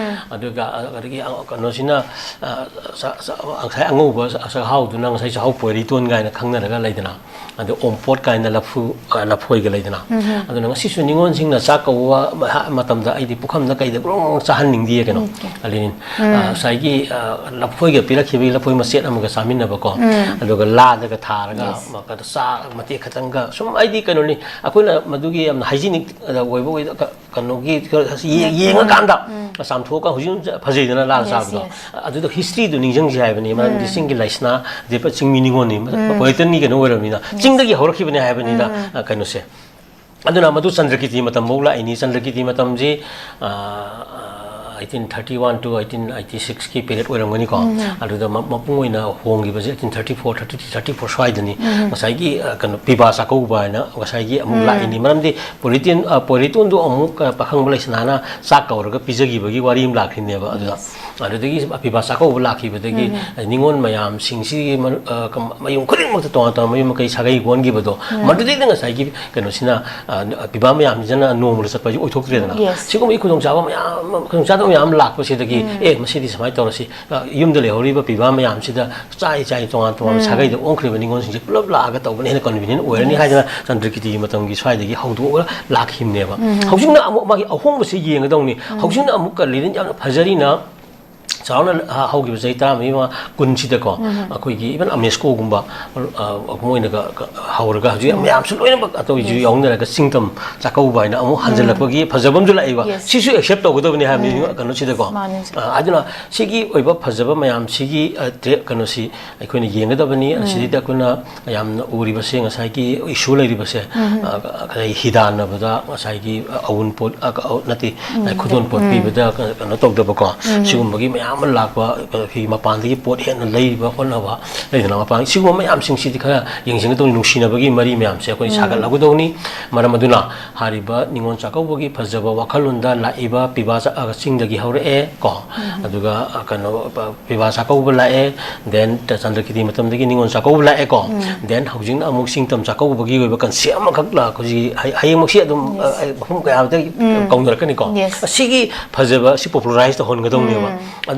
ꯑꯗꯨꯒ, ꯑ, ꯑꯗꯒꯤ ꯀꯩꯅꯣꯁꯤꯅ, ꯑ, ꯆ-, ꯆ-, ꯉꯁꯥꯏ ꯑꯉꯧꯕ ꯆ-, ꯆꯥꯛꯍꯥꯎꯗꯨꯅ ꯉꯁꯥꯏ ꯆꯥꯛꯍꯥꯎ ꯄꯣꯏꯔꯤꯇꯣꯟ ꯀꯥꯏꯅ ꯈꯪꯅꯔꯒ ꯂꯩꯗꯅ, ꯑꯗ ꯑꯣꯝꯄꯣꯠ ꯀꯥꯏꯅ ꯂꯐꯨ, ꯑ, ꯂꯐꯣꯏꯒ ꯂꯩꯗꯅ꯫ ꯑꯗꯨꯅ ꯉꯁꯤꯁꯨ ꯅꯤꯉꯣꯜꯁꯤꯡꯅ ꯆꯥꯛ ꯀꯧꯕ ꯃ-, ꯃꯇꯝꯗ ꯑꯩꯗꯤ ꯄꯨꯈꯝꯗ ꯀꯩꯗ ꯒ꯭ꯔꯣꯡ ꯆꯥꯍꯟꯅꯤꯡꯗꯦ ꯀꯩꯅꯣ꯫ ꯑꯣꯀꯦ꯫ ꯑꯗꯨꯅꯤ, ꯑ, ꯉꯁꯥꯏꯒꯤ, ꯑ, ꯂꯐꯣꯏꯒ ꯄꯤꯔꯛꯈꯤꯕꯒꯤ ꯂꯐꯣꯏ ꯃꯆꯦꯠ ꯑꯃꯒ ꯆꯥꯃꯤꯟꯅꯕꯀꯣ, ꯑꯗꯨꯒ ꯂꯥꯗꯒ ꯊꯥꯔꯒ ꯌꯦꯁ꯫ ꯃ-, ꯀꯩꯅꯣ ꯆꯥ ꯃꯇꯦꯛ ꯈꯛꯇꯪꯒ ꯁꯨꯝ, ꯑꯩꯗꯤ ꯀꯩꯅꯣꯅꯤ, ꯑꯩꯈꯣꯏꯅ ꯃꯗꯨꯒꯤ ꯌꯥꯝꯅ ꯍꯥꯏꯖꯤꯅꯤꯛ ꯑꯣꯏꯕ ꯑꯣꯏꯗ-, ꯀ-, ꯀꯩꯅꯣꯒꯤ ꯈꯔ ꯌꯦ-, ꯌꯦꯡꯉꯀꯥꯟꯗ ꯆꯥꯝꯊꯣꯛꯑꯒ ꯍꯧꯖꯤꯛ ꯐꯖꯩꯗꯅ ꯂꯥꯗ ꯌꯦꯁ, ꯆꯥꯕꯗꯣ꯫ ꯌꯦꯁ꯫ ꯑꯗꯨꯗ ꯍꯤꯁꯇ꯭ꯔꯤꯗꯣ ꯅꯤꯡꯁꯤꯡꯁꯦ ꯍꯥꯏꯕꯅꯤ, ꯃꯔꯝꯗꯤ ꯆꯤꯡꯒꯤ ꯂꯩꯁꯅꯥ, ꯗꯤꯄ-, ꯆꯤꯡꯃꯤ ꯅꯤꯉꯣꯜꯅꯤ, ꯄꯣꯏꯇꯟꯒꯤ ꯀꯩꯅꯣ ꯑꯣꯏꯔꯕꯅꯤꯅ ꯆꯤꯡꯗꯒꯤ ꯍꯧꯔꯛꯈꯤꯕꯅꯦ ꯍꯥꯏꯕꯅꯤꯗ, ꯑ, ꯀꯩꯅꯣꯁꯦ꯫ ꯑꯗꯨꯅ ꯃꯗꯨ ꯆꯟꯗ꯭ꯔꯀꯤꯇꯤ ꯃꯇꯝꯐꯧ ꯂꯥꯛꯏꯅꯤ꯫ ꯆꯟꯗ꯭ꯔꯀꯤꯇꯤ ꯃꯇꯝꯁꯤ, ꯑ, ꯑ, eighteen thirty one to eighteen eighty six ꯀꯤ ꯄꯤꯔꯤꯌꯗ ꯑꯣꯏꯔꯝꯒꯅꯤꯀꯣ꯫ ꯑꯗꯨꯗ ꯃ-, ꯃꯄꯨꯡ ꯑꯣꯏꯅ ꯍꯣꯡꯈꯤꯕꯁꯦ eighteen thirty four, thirty three, thirty four ꯁ꯭ꯋꯥꯏꯗꯅꯤ꯫ ꯉꯁꯥꯏꯒꯤ, ꯑ, ꯀꯩꯅꯣ, ꯄꯤꯕꯥ ꯆꯥꯛꯀꯧꯕ ꯍꯥꯏꯅ ꯉꯁꯥꯏꯒꯤ ꯑꯃꯨꯛ ꯂꯥꯛꯏꯅꯤ꯫ ꯃꯔꯝꯗꯤ ꯄꯣꯏꯔꯤꯇꯣꯟ-, ꯑ, ꯄꯣꯏꯔꯤꯇꯣꯟꯗꯨ ꯑꯃꯨꯛ, ꯑ, ꯄꯥꯈꯪꯕ ꯂꯩꯁꯅꯥꯅ ꯆꯥꯛ ꯀꯧꯔꯒ ꯄꯤꯖꯈꯤꯕꯒꯤ ꯋꯥꯔꯤ ꯑꯃ ꯂꯥꯛꯈꯤꯕꯅꯦꯕ꯫ ꯑꯗꯨꯗ, ꯑꯗꯨꯗꯒꯤ ꯄꯤꯕꯥ ꯆꯥꯛꯀꯧꯕ ꯂꯥꯛꯈꯤꯕꯗꯒꯤ, ꯑ, ꯅꯤꯉꯣꯜ ꯃꯌꯥꯝꯁꯤꯡꯁꯤꯒꯤ ꯃꯔꯨ-, ꯑ, ꯀ-, ꯃꯌꯨꯝ ꯈꯨꯗꯤꯡꯃꯛꯇ ꯇꯣꯉꯥꯟ ꯇꯣꯉꯥꯟꯕ ꯃꯌꯨꯝ ꯃꯀꯩ ꯁꯥꯒꯩ ꯀꯣꯟꯈꯤꯕꯗꯣ, ꯃꯗꯨꯗꯩꯗ ꯉꯁꯥꯏꯒꯤ ꯀꯩꯅꯣꯁꯤꯅ, ꯑ, ꯄꯤꯕꯥ ꯃꯌꯥꯝꯁꯤꯅ ꯅꯣꯡꯃꯗ ꯆꯠꯄ ꯍꯥꯏꯁꯦ ꯑꯣꯏꯊꯣꯛꯇ꯭ꯔꯦꯗꯅ꯫ ꯌꯦꯁ꯫ ꯁꯤꯒꯨꯝꯕꯒꯤ ꯈꯨꯗꯣꯡꯆꯥꯕ ꯃꯌꯥꯝ ꯑꯃ, ꯈꯨꯗꯣꯡꯆꯥꯗꯕ ꯃꯌꯥꯝ ꯑꯃ ꯂꯥꯛꯄꯁꯤꯗꯒꯤ, "ꯑꯦ, ꯃꯁꯤꯗꯤ ꯁꯨꯃꯥꯏꯅ ꯇꯧꯔꯁꯤ", ꯑ, ꯌꯨꯝꯗ ꯂꯩꯍꯧꯔꯤꯕ ꯄꯤꯕꯥ ꯃꯌꯥꯝꯁꯤꯗ ꯆꯥꯏ ꯆꯥꯏ ꯇꯣꯉꯥꯟ ꯇꯣꯉꯥꯟꯕ ꯁꯥꯒꯩꯗ ꯑꯣꯟꯈ꯭ꯔꯤꯕ ꯅꯤꯉꯣꯜꯁꯤꯡꯁꯦ ꯄꯨꯂꯞ ꯂꯥꯛꯑꯒ ꯇꯧꯕꯅ ꯍꯦꯟꯅ ꯀꯟꯚꯤꯅꯤꯌꯦꯟ ꯑꯣꯏꯔꯅꯤ ꯍꯥꯏꯗꯅ ꯆꯟꯗ꯭ꯔꯀꯤꯇꯤꯒꯤ ꯃꯇꯝꯒꯤ ꯁ꯭ꯋꯥꯏꯗꯒꯤ ꯍꯧꯗꯣꯛꯑꯒ ꯂꯥꯛꯈꯤꯕꯅꯦꯕ꯫ ꯍꯧꯖꯤꯛꯅ ꯑꯃꯨꯛ ꯃꯥꯒꯤ ꯑꯍꯣꯡꯕꯁꯤ ꯌꯦꯡꯒꯗꯧꯅꯤ꯫ ꯍꯧꯖꯤꯛꯅ ꯑꯃꯨꯛ ꯀꯂꯤꯗꯟ ꯌꯥꯝꯅ ꯐꯖꯔꯤꯅ ꯆꯥꯎꯅ, ꯑ, ꯍꯧꯈꯤꯕ ꯆꯍꯤ ꯇꯔꯥꯃꯔꯤ ꯃꯉꯥ ꯀꯨꯟꯁꯤꯗꯀꯣ, ꯑꯩꯈꯣꯏꯒꯤ ꯏꯚꯟ ꯑꯃꯦꯁꯀꯣꯒꯨꯝꯕ, ꯑ, ꯃꯣꯏꯅꯒ, ꯀ-, ꯍꯧꯔꯒ ꯍꯧꯖꯤꯛ ꯃꯌꯥꯝꯁꯨ ꯂꯣꯏꯅꯃꯛ ꯑꯇꯧꯔꯤꯁꯨ ꯌꯥꯎꯅꯔꯒ ꯆꯤꯡꯇꯝ ꯆꯥꯛꯀꯧꯕ ꯍꯥꯏꯅ ꯑꯃꯨꯛ ꯍꯟꯖꯜꯂꯛꯄꯒꯤ ꯐꯖꯕ ꯑꯃꯁꯨ ꯂꯥꯛꯏꯕ꯫ ꯌꯦꯁ꯫ ꯁꯤꯁꯨ ꯑꯦꯛꯁꯦꯞ ꯇꯧꯒꯗꯕꯅꯤ ꯍꯥꯏꯕꯅꯤ ꯀꯩꯅꯣꯁꯤꯗꯀꯣ꯫ ꯃꯥꯅꯤ꯫ ꯑ, ꯑꯗꯨꯅ ꯁꯤꯒꯤ ꯑꯣꯏꯕ ꯐꯖꯕ ꯃꯌꯥꯝꯁꯤꯒꯤ, ꯑ, ꯇ꯭ꯔꯦ-, ꯀꯩꯅꯣꯁꯤ ꯑꯩꯈꯣꯏꯅ ꯌꯦꯡꯒꯗꯕꯅꯤ꯫ ꯑꯁꯤꯗꯩꯗ ꯑꯩꯈꯣꯏꯅ ꯌꯥꯝꯅ ꯎꯔꯤꯕꯁꯦ, ꯉꯁꯥꯏꯒꯤ ꯏꯁꯨ ꯂꯩꯔꯤꯕꯁꯦ, ꯑ, ꯉꯁꯥꯏ ꯍꯤꯗꯥꯟꯅꯕꯗ ꯉꯁꯥꯏꯒꯤ ꯑꯎꯟꯄꯣꯠ, ꯑ, ꯑ, ꯅꯠꯇꯦ, ꯈꯨꯗꯣꯜꯄꯣꯠ ꯄꯤꯕꯗ ꯀ-, ꯀꯩꯅꯣ ꯇꯧꯗꯕꯀꯣ, ꯁꯤꯒꯨꯝꯕꯒꯤ ꯃꯌꯥꯝ ꯑꯃ ꯂꯥꯛꯄ, ꯑ, ꯑꯩꯈꯣꯏꯒꯤ ꯃꯄꯥꯟꯗꯒꯤ ꯄꯣꯠ ꯍꯦꯟꯅ ꯂꯩꯕ ꯈꯣꯠꯅꯕ ꯂꯩꯗꯅ, ꯃꯄꯥꯟ, ꯁꯤꯒꯨꯝꯕ ꯃꯌꯥꯝꯁꯤꯡꯁꯤꯗꯤ ꯈꯔ ꯌꯦꯡꯁꯤꯟꯒꯗꯧꯅꯤ, ꯅꯨꯡꯁꯤꯅꯕꯒꯤ ꯃꯔꯤ ꯃꯌꯥꯝꯁꯦ ꯑꯩꯈꯣꯏ ꯁꯥꯒꯠꯍꯧꯒꯗꯧꯅꯤ꯫ ꯃꯔꯝ ꯑꯗꯨꯅ ꯍꯥꯏꯔꯤꯕ ꯅꯤꯉꯣꯜ ꯆꯥꯛꯀꯧꯕꯒꯤ ꯐꯖꯕ ꯋꯥꯈꯜꯂꯣꯟꯗ ꯂꯥꯛꯏꯕ ꯄꯤꯕꯥ ꯆꯥ-, ꯑ, ꯆꯤꯡꯗꯒꯤ ꯍꯧꯔꯛꯑꯦ ꯀꯣ, ꯑꯗꯨꯒ, ꯑ, ꯀꯩꯅꯣ, ꯄ-, ꯄꯤꯕꯥ ꯆꯥꯛꯀꯧꯕ ꯂꯥꯛꯑꯦ, then ꯆ-, ꯆꯟꯗ꯭ꯔꯀꯤꯇꯤ ꯃꯇꯝꯗꯒꯤ ꯅꯤꯉꯣꯜ ꯆꯥꯛꯀꯧꯕ ꯂꯥꯛꯑꯦꯀꯣ, then ꯍꯧꯖꯤꯛꯅ ꯑꯃꯨꯛ ꯆꯤꯡꯇꯝ ꯆꯥꯛꯀꯧꯕꯒꯤ ꯑꯣꯏꯕ ꯀꯟꯁꯦꯞ ꯑꯃꯈꯛ ꯂꯥꯛ-, ꯍꯧꯖꯤꯛ ꯍ-, ꯍꯌꯦꯡꯃꯛꯁꯤ ꯑꯗꯨꯝ, ꯑ, ꯑ, ꯃꯐꯝ ꯀꯌꯥꯗ ꯀꯧꯅꯔꯛꯀꯅꯤꯀꯣ꯫ ꯌꯦꯁ꯫ ꯑꯁꯤꯒꯤ ꯐꯖꯕ ꯑꯁꯤ ꯄꯣꯄꯨꯂꯔꯥꯏꯁ ꯇꯧꯍꯟꯒꯗꯧꯅꯦꯕ꯫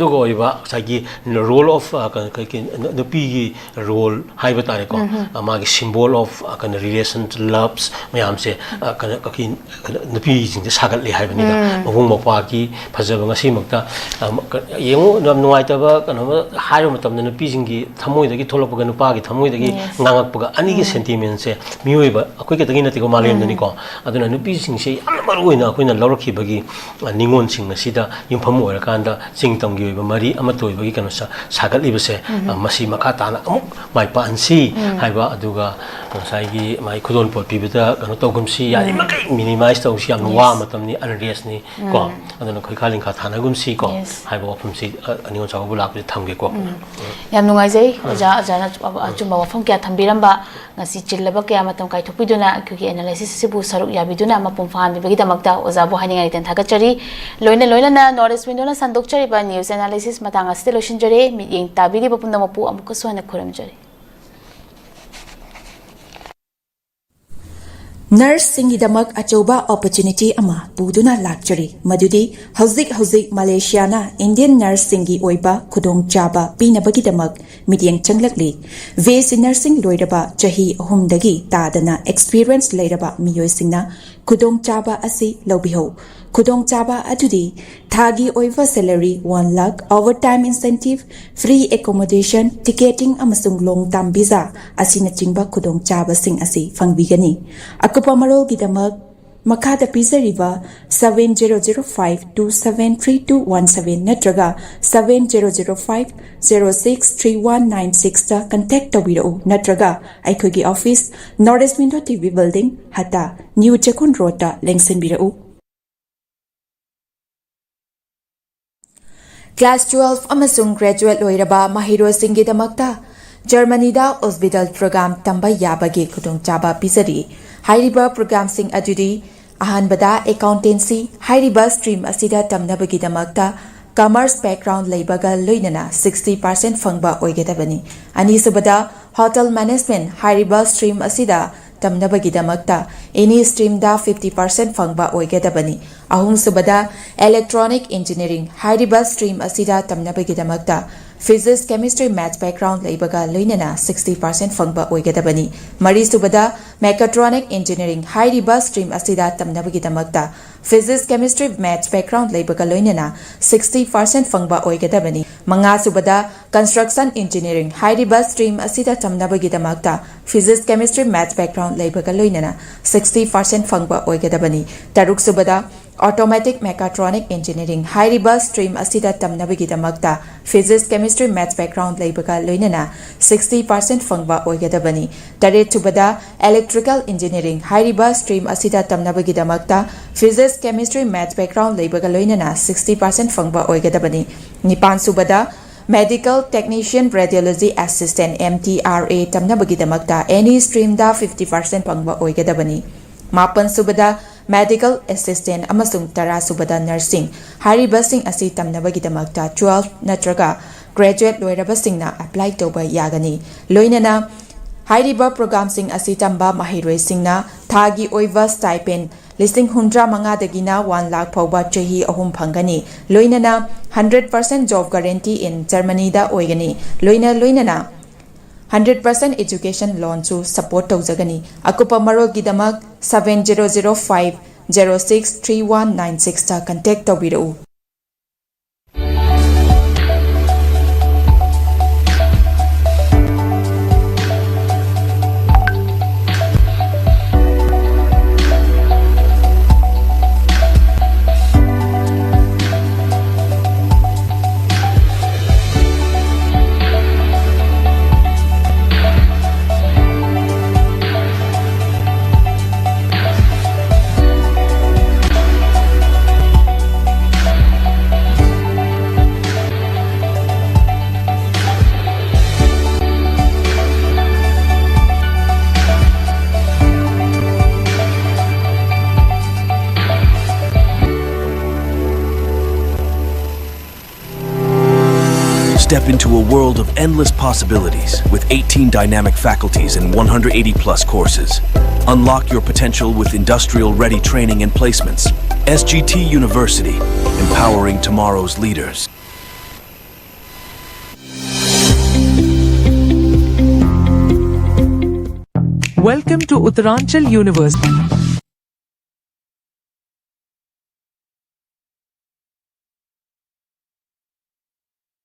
ꯑꯗꯨꯒ ꯑꯣꯏꯕ ꯉꯁꯥꯏꯒꯤ role of, ꯑ, ꯀ-, ꯀ-, ꯀ-, ꯅꯨꯄꯤꯒꯤ role ꯍꯥꯏꯕ ꯇꯥꯔꯦꯀꯣ꯫ ꯑ, ꯃꯥꯒꯤ symbol of, ꯑ, ꯀꯩꯅꯣ, relation, loves ꯃꯌꯥꯝꯁꯦ, ꯑ, ꯀꯩꯅꯣ, ꯀꯩ-, ꯀꯩꯅꯣ, ꯅꯨꯄꯤꯁꯤꯡꯁꯦ ꯁꯥꯒꯠꯂꯦ ꯍꯥꯏꯕꯅꯤꯗ꯫ ꯃꯕꯨꯡ ꯃꯧꯄ꯭ꯋꯥꯒꯤ ꯐꯖꯕ ꯉꯁꯤꯃꯛꯇ, ꯑ, ꯀ-, ꯌꯦꯡꯉꯨ, ꯌꯥꯝ ꯅꯨꯡꯉꯥꯏꯇꯕ ꯀꯩꯅꯣꯝꯃ ꯍꯥꯏꯕ ꯃꯇꯝꯗ ꯅꯨꯄꯤꯁꯤꯡꯒꯤ ꯊꯃꯣꯏꯗꯒꯤ ꯊꯣꯛꯂꯛꯄꯒ ꯅꯨꯄꯥꯒꯤ ꯊꯃꯣꯏꯗꯒꯤ ꯉꯥꯡꯉꯛꯄꯒ ꯑꯅꯤꯒꯤ sentimentꯁꯦ ꯃꯤꯑꯣꯏꯕ ꯑꯩꯈꯣꯏ ꯈꯛꯇꯒꯤ ꯅꯠꯇꯦꯀꯣ, ꯃꯥꯂꯦꯝꯗꯅꯤꯀꯣ꯫ ꯑꯗꯨꯅ ꯅꯨꯄꯤꯁꯤꯡꯁꯦ ꯌꯥꯝꯅ ꯃꯔꯨ ꯑꯣꯏꯅ ꯑꯩꯈꯣꯏꯅ ꯂꯧꯔꯛꯈꯤꯕꯒꯤ, ꯑ, ꯅꯤꯉꯣꯜꯁꯤꯡ ꯑꯁꯤꯗ ꯌꯨꯝꯐꯝ ꯑꯣꯏꯔꯀꯥꯟꯗ ꯆꯤꯡ ꯇꯝꯒꯤ ꯑꯣꯏꯕ ꯃꯔꯤ ꯑꯃꯠꯇ ꯑꯣꯏꯕꯒꯤ ꯀꯩꯅꯣ ꯁꯥ-, ꯁꯥꯒꯠꯂꯤꯕꯁꯦ, ꯑ, ꯃꯁꯤ ꯃꯈꯥ ꯇꯥꯅ ꯑꯃꯨꯛ ꯃꯥꯏ ꯄꯥꯛꯍꯟꯁꯤ ꯍꯥꯏꯕ, ꯑꯗꯨꯒ ꯉꯁꯥꯏꯒꯤ ꯃꯥꯒꯤ ꯈꯨꯗꯣꯜꯄꯣꯠ ꯄꯤꯕꯗ ꯀꯩꯅꯣ ꯇꯧꯒꯨꯝꯁꯤ, ꯌꯥꯔꯤꯃꯈꯩ minimize ꯇꯧꯁꯤ, ꯌꯥꯝꯅ ꯋꯥ ꯃꯇꯝꯅꯤ, unrestꯅꯤ ꯀꯣ꯫ ꯑꯗꯨꯅ ꯈꯣꯏꯈꯥ ꯂꯤꯡꯈꯥ ꯊꯥꯅꯒꯨꯝꯁꯤ ꯀꯣ ꯍꯥꯏꯕ ꯋꯥꯐꯝꯁꯤ, ꯑ, ꯅꯤꯉꯣꯜ ꯆꯥꯛꯀꯧꯕ ꯂꯥꯛꯄꯗ ꯊꯝꯒꯦꯀꯣ꯫ ꯌꯥꯝ ꯅꯨꯡꯉꯥꯏꯖꯩ ꯑꯣꯖꯥ, ꯑꯣꯖꯥꯅ ꯑꯆꯨꯝꯕ ꯋꯥꯐꯝ ꯀꯌꯥ ꯊꯝꯕꯤꯔꯝꯕ, ꯉꯁꯤ ꯆꯤꯜꯂꯕ ꯀꯌꯥ ꯃꯇꯝ ꯀꯥꯏꯊꯣꯛꯄꯤꯗꯨꯅ ꯑꯩꯈꯣꯏꯒꯤ analysis ꯑꯁꯤꯕꯨ ꯁꯔꯨꯛ ꯌꯥꯕꯤꯗꯨꯅ ꯃꯄꯨꯡ ꯐꯥꯍꯟꯕꯤꯕꯒꯤꯗꯃꯛꯇ ꯑꯣꯖꯥꯕꯨ ꯍꯥꯏꯅꯤꯡꯉꯥꯏ ꯂꯩꯇꯅ ꯊꯥꯒꯠꯆꯔꯤ꯫ ꯂꯣꯏꯅ ꯂꯣꯏꯅꯅ North East Windowꯅ ꯁꯟꯗꯣꯛꯆꯔꯤꯕ news analysis ꯃꯇꯥꯡ ꯑꯁꯤꯗ ꯂꯣꯏꯁꯤꯟꯖꯔꯦ꯫ ꯃꯤꯠꯌꯦꯡ ꯇꯥꯕꯤꯔꯤꯕ ꯄꯨꯝꯅꯃꯛꯄꯨ ꯑꯃꯨꯛꯀꯁꯨ ꯍꯟꯅ ꯈꯨꯔꯨꯝꯖꯔꯤ꯫ Nurseꯁꯤꯡꯒꯤꯗꯃꯛ ꯑꯆꯧꯕ opportunity ꯑꯃ ꯄꯨꯗꯨꯅ ꯂꯥꯛꯆꯔꯤ, ꯃꯗꯨꯗꯤ ꯍꯧꯖꯤꯛ ꯍꯧꯖꯤꯛ ꯃꯂꯦꯁꯤꯌꯥꯅ Indian nurseꯁꯤꯡꯒꯤ ꯑꯣꯏꯕ ꯈꯨꯗꯣꯡꯆꯥꯕ ꯄꯤꯅꯕꯒꯤꯗꯃꯛ ꯃꯤꯠꯌꯦꯡ ꯆꯪꯂꯛꯂꯤ꯫ B S C nursing ꯂꯣꯏꯔꯕ ꯆꯍꯤ ꯑꯍꯨꯝꯗꯒꯤ ꯇꯥꯗꯅ experience ꯂꯩꯔꯕ ꯃꯤꯑꯣꯏꯁꯤꯡꯅ ꯈꯨꯗꯣꯡꯆꯥꯕ ꯑꯁꯤ ꯂꯧꯕꯤꯍꯧ꯫ ꯈꯨꯗꯣꯡꯆꯥꯕ ꯑꯗꯨꯗꯤ ꯊꯥꯒꯤ ꯑꯣꯏꯕ salary one lakh, overtime incentive, free accommodation, ticketing ꯑꯃꯁꯨꯡ long term visa ꯑꯁꯤꯅꯆꯤꯡꯕ ꯈꯨꯗꯣꯡꯆꯥꯕꯁꯤꯡ ꯑꯁꯤ ꯐꯪꯕꯤꯒꯅꯤ꯫ ꯑꯀꯨꯞꯄ ꯃꯔꯣꯜꯒꯤꯗꯃꯛ ꯃꯈꯥꯗ ꯄꯤꯖꯔꯤꯕ seven zero zero five two seven three two one seven ꯅꯠꯇ꯭ꯔꯒ seven zero zero five zero six three one nine sixꯇ contact ꯇꯧꯕꯤꯔꯛꯎ, ꯅꯠꯇ꯭ꯔꯒ ꯑꯩꯈꯣꯏꯒꯤ office North East Window T V Building, ꯍꯠꯇꯥ, New ꯆꯦꯛꯀꯣꯟ Roadꯇ ꯂꯦꯡꯁꯤꯟꯕꯤꯔꯛꯎ꯫ Class twelve ꯑꯃꯁꯨꯡ graduate ꯂꯣꯏꯔꯕ ꯃꯍꯩꯔꯣꯏꯁꯤꯡꯒꯤꯗꯃꯛꯇ ꯖꯔꯃꯅꯤꯗ Ausbildung program ꯇꯝꯕ ꯌꯥꯕꯒꯤ ꯈꯨꯗꯣꯡꯆꯥꯕ ꯄꯤꯖꯔꯤ꯫ ꯍꯥꯏꯔꯤꯕ programꯁꯤꯡ ꯑꯗꯨꯗꯤ, ꯑꯍꯥꯟꯕꯗ, accountancy꯫ ꯍꯥꯏꯔꯤꯕ stream ꯑꯁꯤꯗ ꯇꯝꯅꯕꯒꯤꯗꯃꯛꯇ commerce background ꯂꯩꯕꯒ ꯂꯣꯏꯅꯅ sixty percent ꯐꯪꯕ ꯑꯣꯏꯒꯗꯕꯅꯤ꯫ ꯑꯅꯤꯁꯨꯕꯗ, hotel management꯫ ꯍꯥꯏꯔꯤꯕ stream ꯑꯁꯤꯗ ꯇꯝꯅꯕꯒꯤꯗꯃꯛꯇ ꯑꯦꯅꯤ ꯁ꯭ꯇ꯭ꯔꯤꯝꯗ ꯐꯤꯐꯇꯤ ꯄꯥꯔꯁꯦꯟꯠ ꯐꯪꯕ ꯑꯣꯏꯒꯗꯕꯅꯤ꯫ ꯑꯍꯨꯝꯁꯨꯕꯗ, ꯏꯂꯦꯛꯇ꯭ꯔꯣꯅꯤꯛ ꯏꯟꯖꯤꯅꯤꯌꯔꯤꯡ ꯍꯥꯏꯔꯤꯕ ꯁ꯭ꯇ꯭ꯔꯤꯝ ꯑꯁꯤꯗ ꯇꯝꯅꯕꯒꯤꯗꯃꯛꯇ ꯐꯤꯖꯤꯛꯁ, ꯀꯦꯃꯤꯁꯇ꯭ꯔꯤ, ꯃꯦꯊꯁ ꯕꯦꯛꯒ꯭ꯔꯥꯎꯟ ꯂꯩꯕꯒ ꯂꯣꯏꯅꯅ ꯁꯤꯛꯁꯇꯤ ꯄꯥꯔꯁꯦꯟꯠ ꯐꯪꯕ ꯑꯣꯏꯒꯗꯕꯅꯤ꯫ ꯃꯔꯤꯁꯨꯕꯗ, ꯃꯦꯀꯥꯇ꯭ꯔꯣꯅꯤꯛ ꯏꯟꯖꯤꯅꯤꯌꯔꯤꯡ ꯍꯥꯏꯔꯤꯕ ꯁ꯭ꯇ꯭ꯔꯤꯝ ꯑꯁꯤꯗ ꯇꯝꯅꯕꯒꯤꯗꯃꯛꯇ ꯐꯤꯖꯤꯛꯁ, ꯀꯦꯃꯤꯁꯇ꯭ꯔꯤ, ꯃꯦꯊꯁ ꯕꯦꯛꯒ꯭ꯔꯥꯎꯟ ꯂꯩꯕꯒ ꯂꯣꯏꯅꯅ ꯁꯤꯛꯁꯇꯤ ꯄꯥꯔꯁꯦꯟꯠ ꯐꯪꯕ ꯑꯣꯏꯒꯗꯕꯅꯤ꯫ ꯃꯉꯥꯁꯨꯕꯗ, ꯀꯟꯁꯇ꯭ꯔꯛꯁꯟ ꯏꯟꯖꯤꯅꯤꯌꯔꯤꯡ ꯍꯥꯏꯔꯤꯕ ꯁ꯭ꯇ꯭ꯔꯤꯝ ꯑꯁꯤꯗ ꯇꯝꯅꯕꯒꯤꯗꯃꯛꯇ ꯐꯤꯖꯤꯛꯁ, ꯀꯦꯃꯤꯁꯇ꯭ꯔꯤ, ꯃꯦꯊꯁ ꯕꯦꯛꯒ꯭ꯔꯥꯎꯟ ꯂꯩꯕꯒ ꯂꯣꯏꯅꯅ ꯁꯤꯛꯁꯇꯤ ꯄꯥꯔꯁꯦꯟꯠ ꯐꯪꯕ ꯑꯣꯏꯒꯗꯕꯅꯤ꯫ ꯇꯔꯨꯛꯁꯨꯕꯗ, ꯑꯣꯇꯣꯃꯦꯇꯤꯛ ꯃꯦꯀꯥꯇ꯭ꯔꯣꯅꯤꯛ ꯏꯟꯖꯤꯅꯤꯌꯔꯤꯡ ꯍꯥꯏꯔꯤꯕ ꯁ꯭ꯇ꯭ꯔꯤꯝ ꯑꯁꯤꯗ ꯇꯝꯅꯕꯒꯤꯗꯃꯛꯇ ꯐꯤꯖꯤꯛꯁ, ꯀꯦꯃꯤꯁꯇ꯭ꯔꯤ, ꯃꯦꯊꯁ ꯕꯦꯛꯒ꯭ꯔꯥꯎꯟ ꯂꯩꯕꯒ ꯂꯣꯏꯅꯅ ꯁꯤꯛꯁꯇꯤ ꯄꯥꯔꯁꯦꯟꯠ ꯐꯪꯕ ꯑꯣꯏꯒꯗꯕꯅꯤ꯫ ꯇꯔꯦꯠꯁꯨꯕꯗ, ꯏꯂꯦꯛꯇ꯭ꯔꯤꯀꯦꯜ ꯏꯟꯖꯤꯅꯤꯌꯔꯤꯡ ꯍꯥꯏꯔꯤꯕ ꯁ꯭ꯇ꯭ꯔꯤꯝ ꯑꯁꯤꯗ ꯇꯝꯅꯕꯒꯤꯗꯃꯛꯇ ꯐꯤꯖꯤꯛꯁ, ꯀꯦꯃꯤꯁꯇ꯭ꯔꯤ, ꯃꯦꯊꯁ ꯕꯦꯛꯒ꯭ꯔꯥꯎꯟ ꯂꯩꯕꯒ ꯂꯣꯏꯅꯅ ꯁꯤꯛꯁꯇꯤ ꯄꯥꯔꯁꯦꯟꯠ ꯐꯪꯕ ꯑꯣꯏꯒꯗꯕꯅꯤ꯫ ꯅꯤꯄꯥꯟꯁꯨꯕꯗ, medical technician, radiology assistant, M T R A ꯇꯝꯅꯕꯒꯤꯗꯃꯛꯇ ꯑꯦꯅꯤ ꯁ꯭ꯇ꯭ꯔꯤꯝꯗ ꯐꯤꯐꯇꯤ ꯄꯥꯔꯁꯦꯟꯠ ꯐꯪꯕ ꯑꯣꯏꯒꯗꯕꯅꯤ꯫ ꯃꯥꯄꯟꯁꯨꯕꯗ, ꯃꯦꯗꯤꯀꯦꯜ ꯑꯦꯁꯤꯁꯇꯦꯟꯠ ꯑꯃꯁꯨꯡ ꯇꯔꯥꯁꯨꯕꯗ, ꯅꯔꯁꯤꯡ ꯍꯥꯏꯔꯤꯕꯁꯤꯡ ꯑꯁꯤ ꯇꯝꯅꯕꯒꯤꯗꯃꯛꯇ ꯇꯨꯋꯦꯜꯐ ꯅꯠꯇ꯭ꯔꯒ ꯒ꯭ꯔꯦꯖꯨꯑꯦꯠ ꯂꯣꯏꯔꯕꯁꯤꯡꯅ ꯑꯦꯄ꯭ꯂꯥꯏ ꯇꯧꯕ ꯌꯥꯒꯅꯤ꯫ ꯂꯣꯏꯅꯅ ꯍꯥꯏꯔꯤꯕ ꯄ꯭ꯔꯣꯒ꯭ꯔꯥꯝꯁꯤꯡ ꯑꯁꯤ ꯇꯝꯕ ꯃꯍꯩꯔꯣꯏꯁꯤꯡꯅ ꯊꯥꯒꯤ ꯑꯣꯏꯕ ꯁ꯭ꯇꯥꯏꯄꯦꯟ ꯂꯤꯁꯤꯡ ꯍꯨꯝꯗ꯭ꯔꯥ ꯃꯉꯥꯗꯒꯤꯅ ꯋꯥꯟ ꯂꯥꯈ ꯐꯥꯎꯕ ꯆꯍꯤ ꯑꯍꯨꯝ ꯐꯪꯒꯅꯤ꯫ ꯂꯣꯏꯅꯅ ꯍꯟꯗ꯭ꯔꯦꯠ ꯄꯥꯔꯁꯦꯟꯠ ꯖꯣꯕ ꯒꯥꯔꯦꯟꯇꯤ ꯏꯟ ꯖꯔꯃꯅꯤꯗ ꯑꯣꯏꯒꯅꯤ꯫ ꯂꯣꯏꯅ ꯂꯣꯏꯅꯅ ꯍꯟꯗ꯭ꯔꯦꯠ ꯄꯥꯔꯁꯦꯟꯠ ꯑꯦꯖꯨꯀꯦꯁꯟ ꯂꯣꯟꯁꯨ ꯁꯄꯣꯔꯠ ꯇꯧꯖꯒꯅꯤ꯫ ꯑꯀꯨꯞꯄ ꯃꯔꯣꯜꯒꯤꯗꯃꯛ seven zero zero five zero six three one nine six ꯇ ꯀꯟꯇꯦꯛ ꯇꯧꯕꯤꯔꯛꯎ꯫ Step into a world of endless possibilities with eighteen dynamic faculties and one hundred eighty plus courses. Unlock your potential with industrial ready training and placements. S G T University, empowering tomorrow's leaders. Welcome to Uttaranchal University.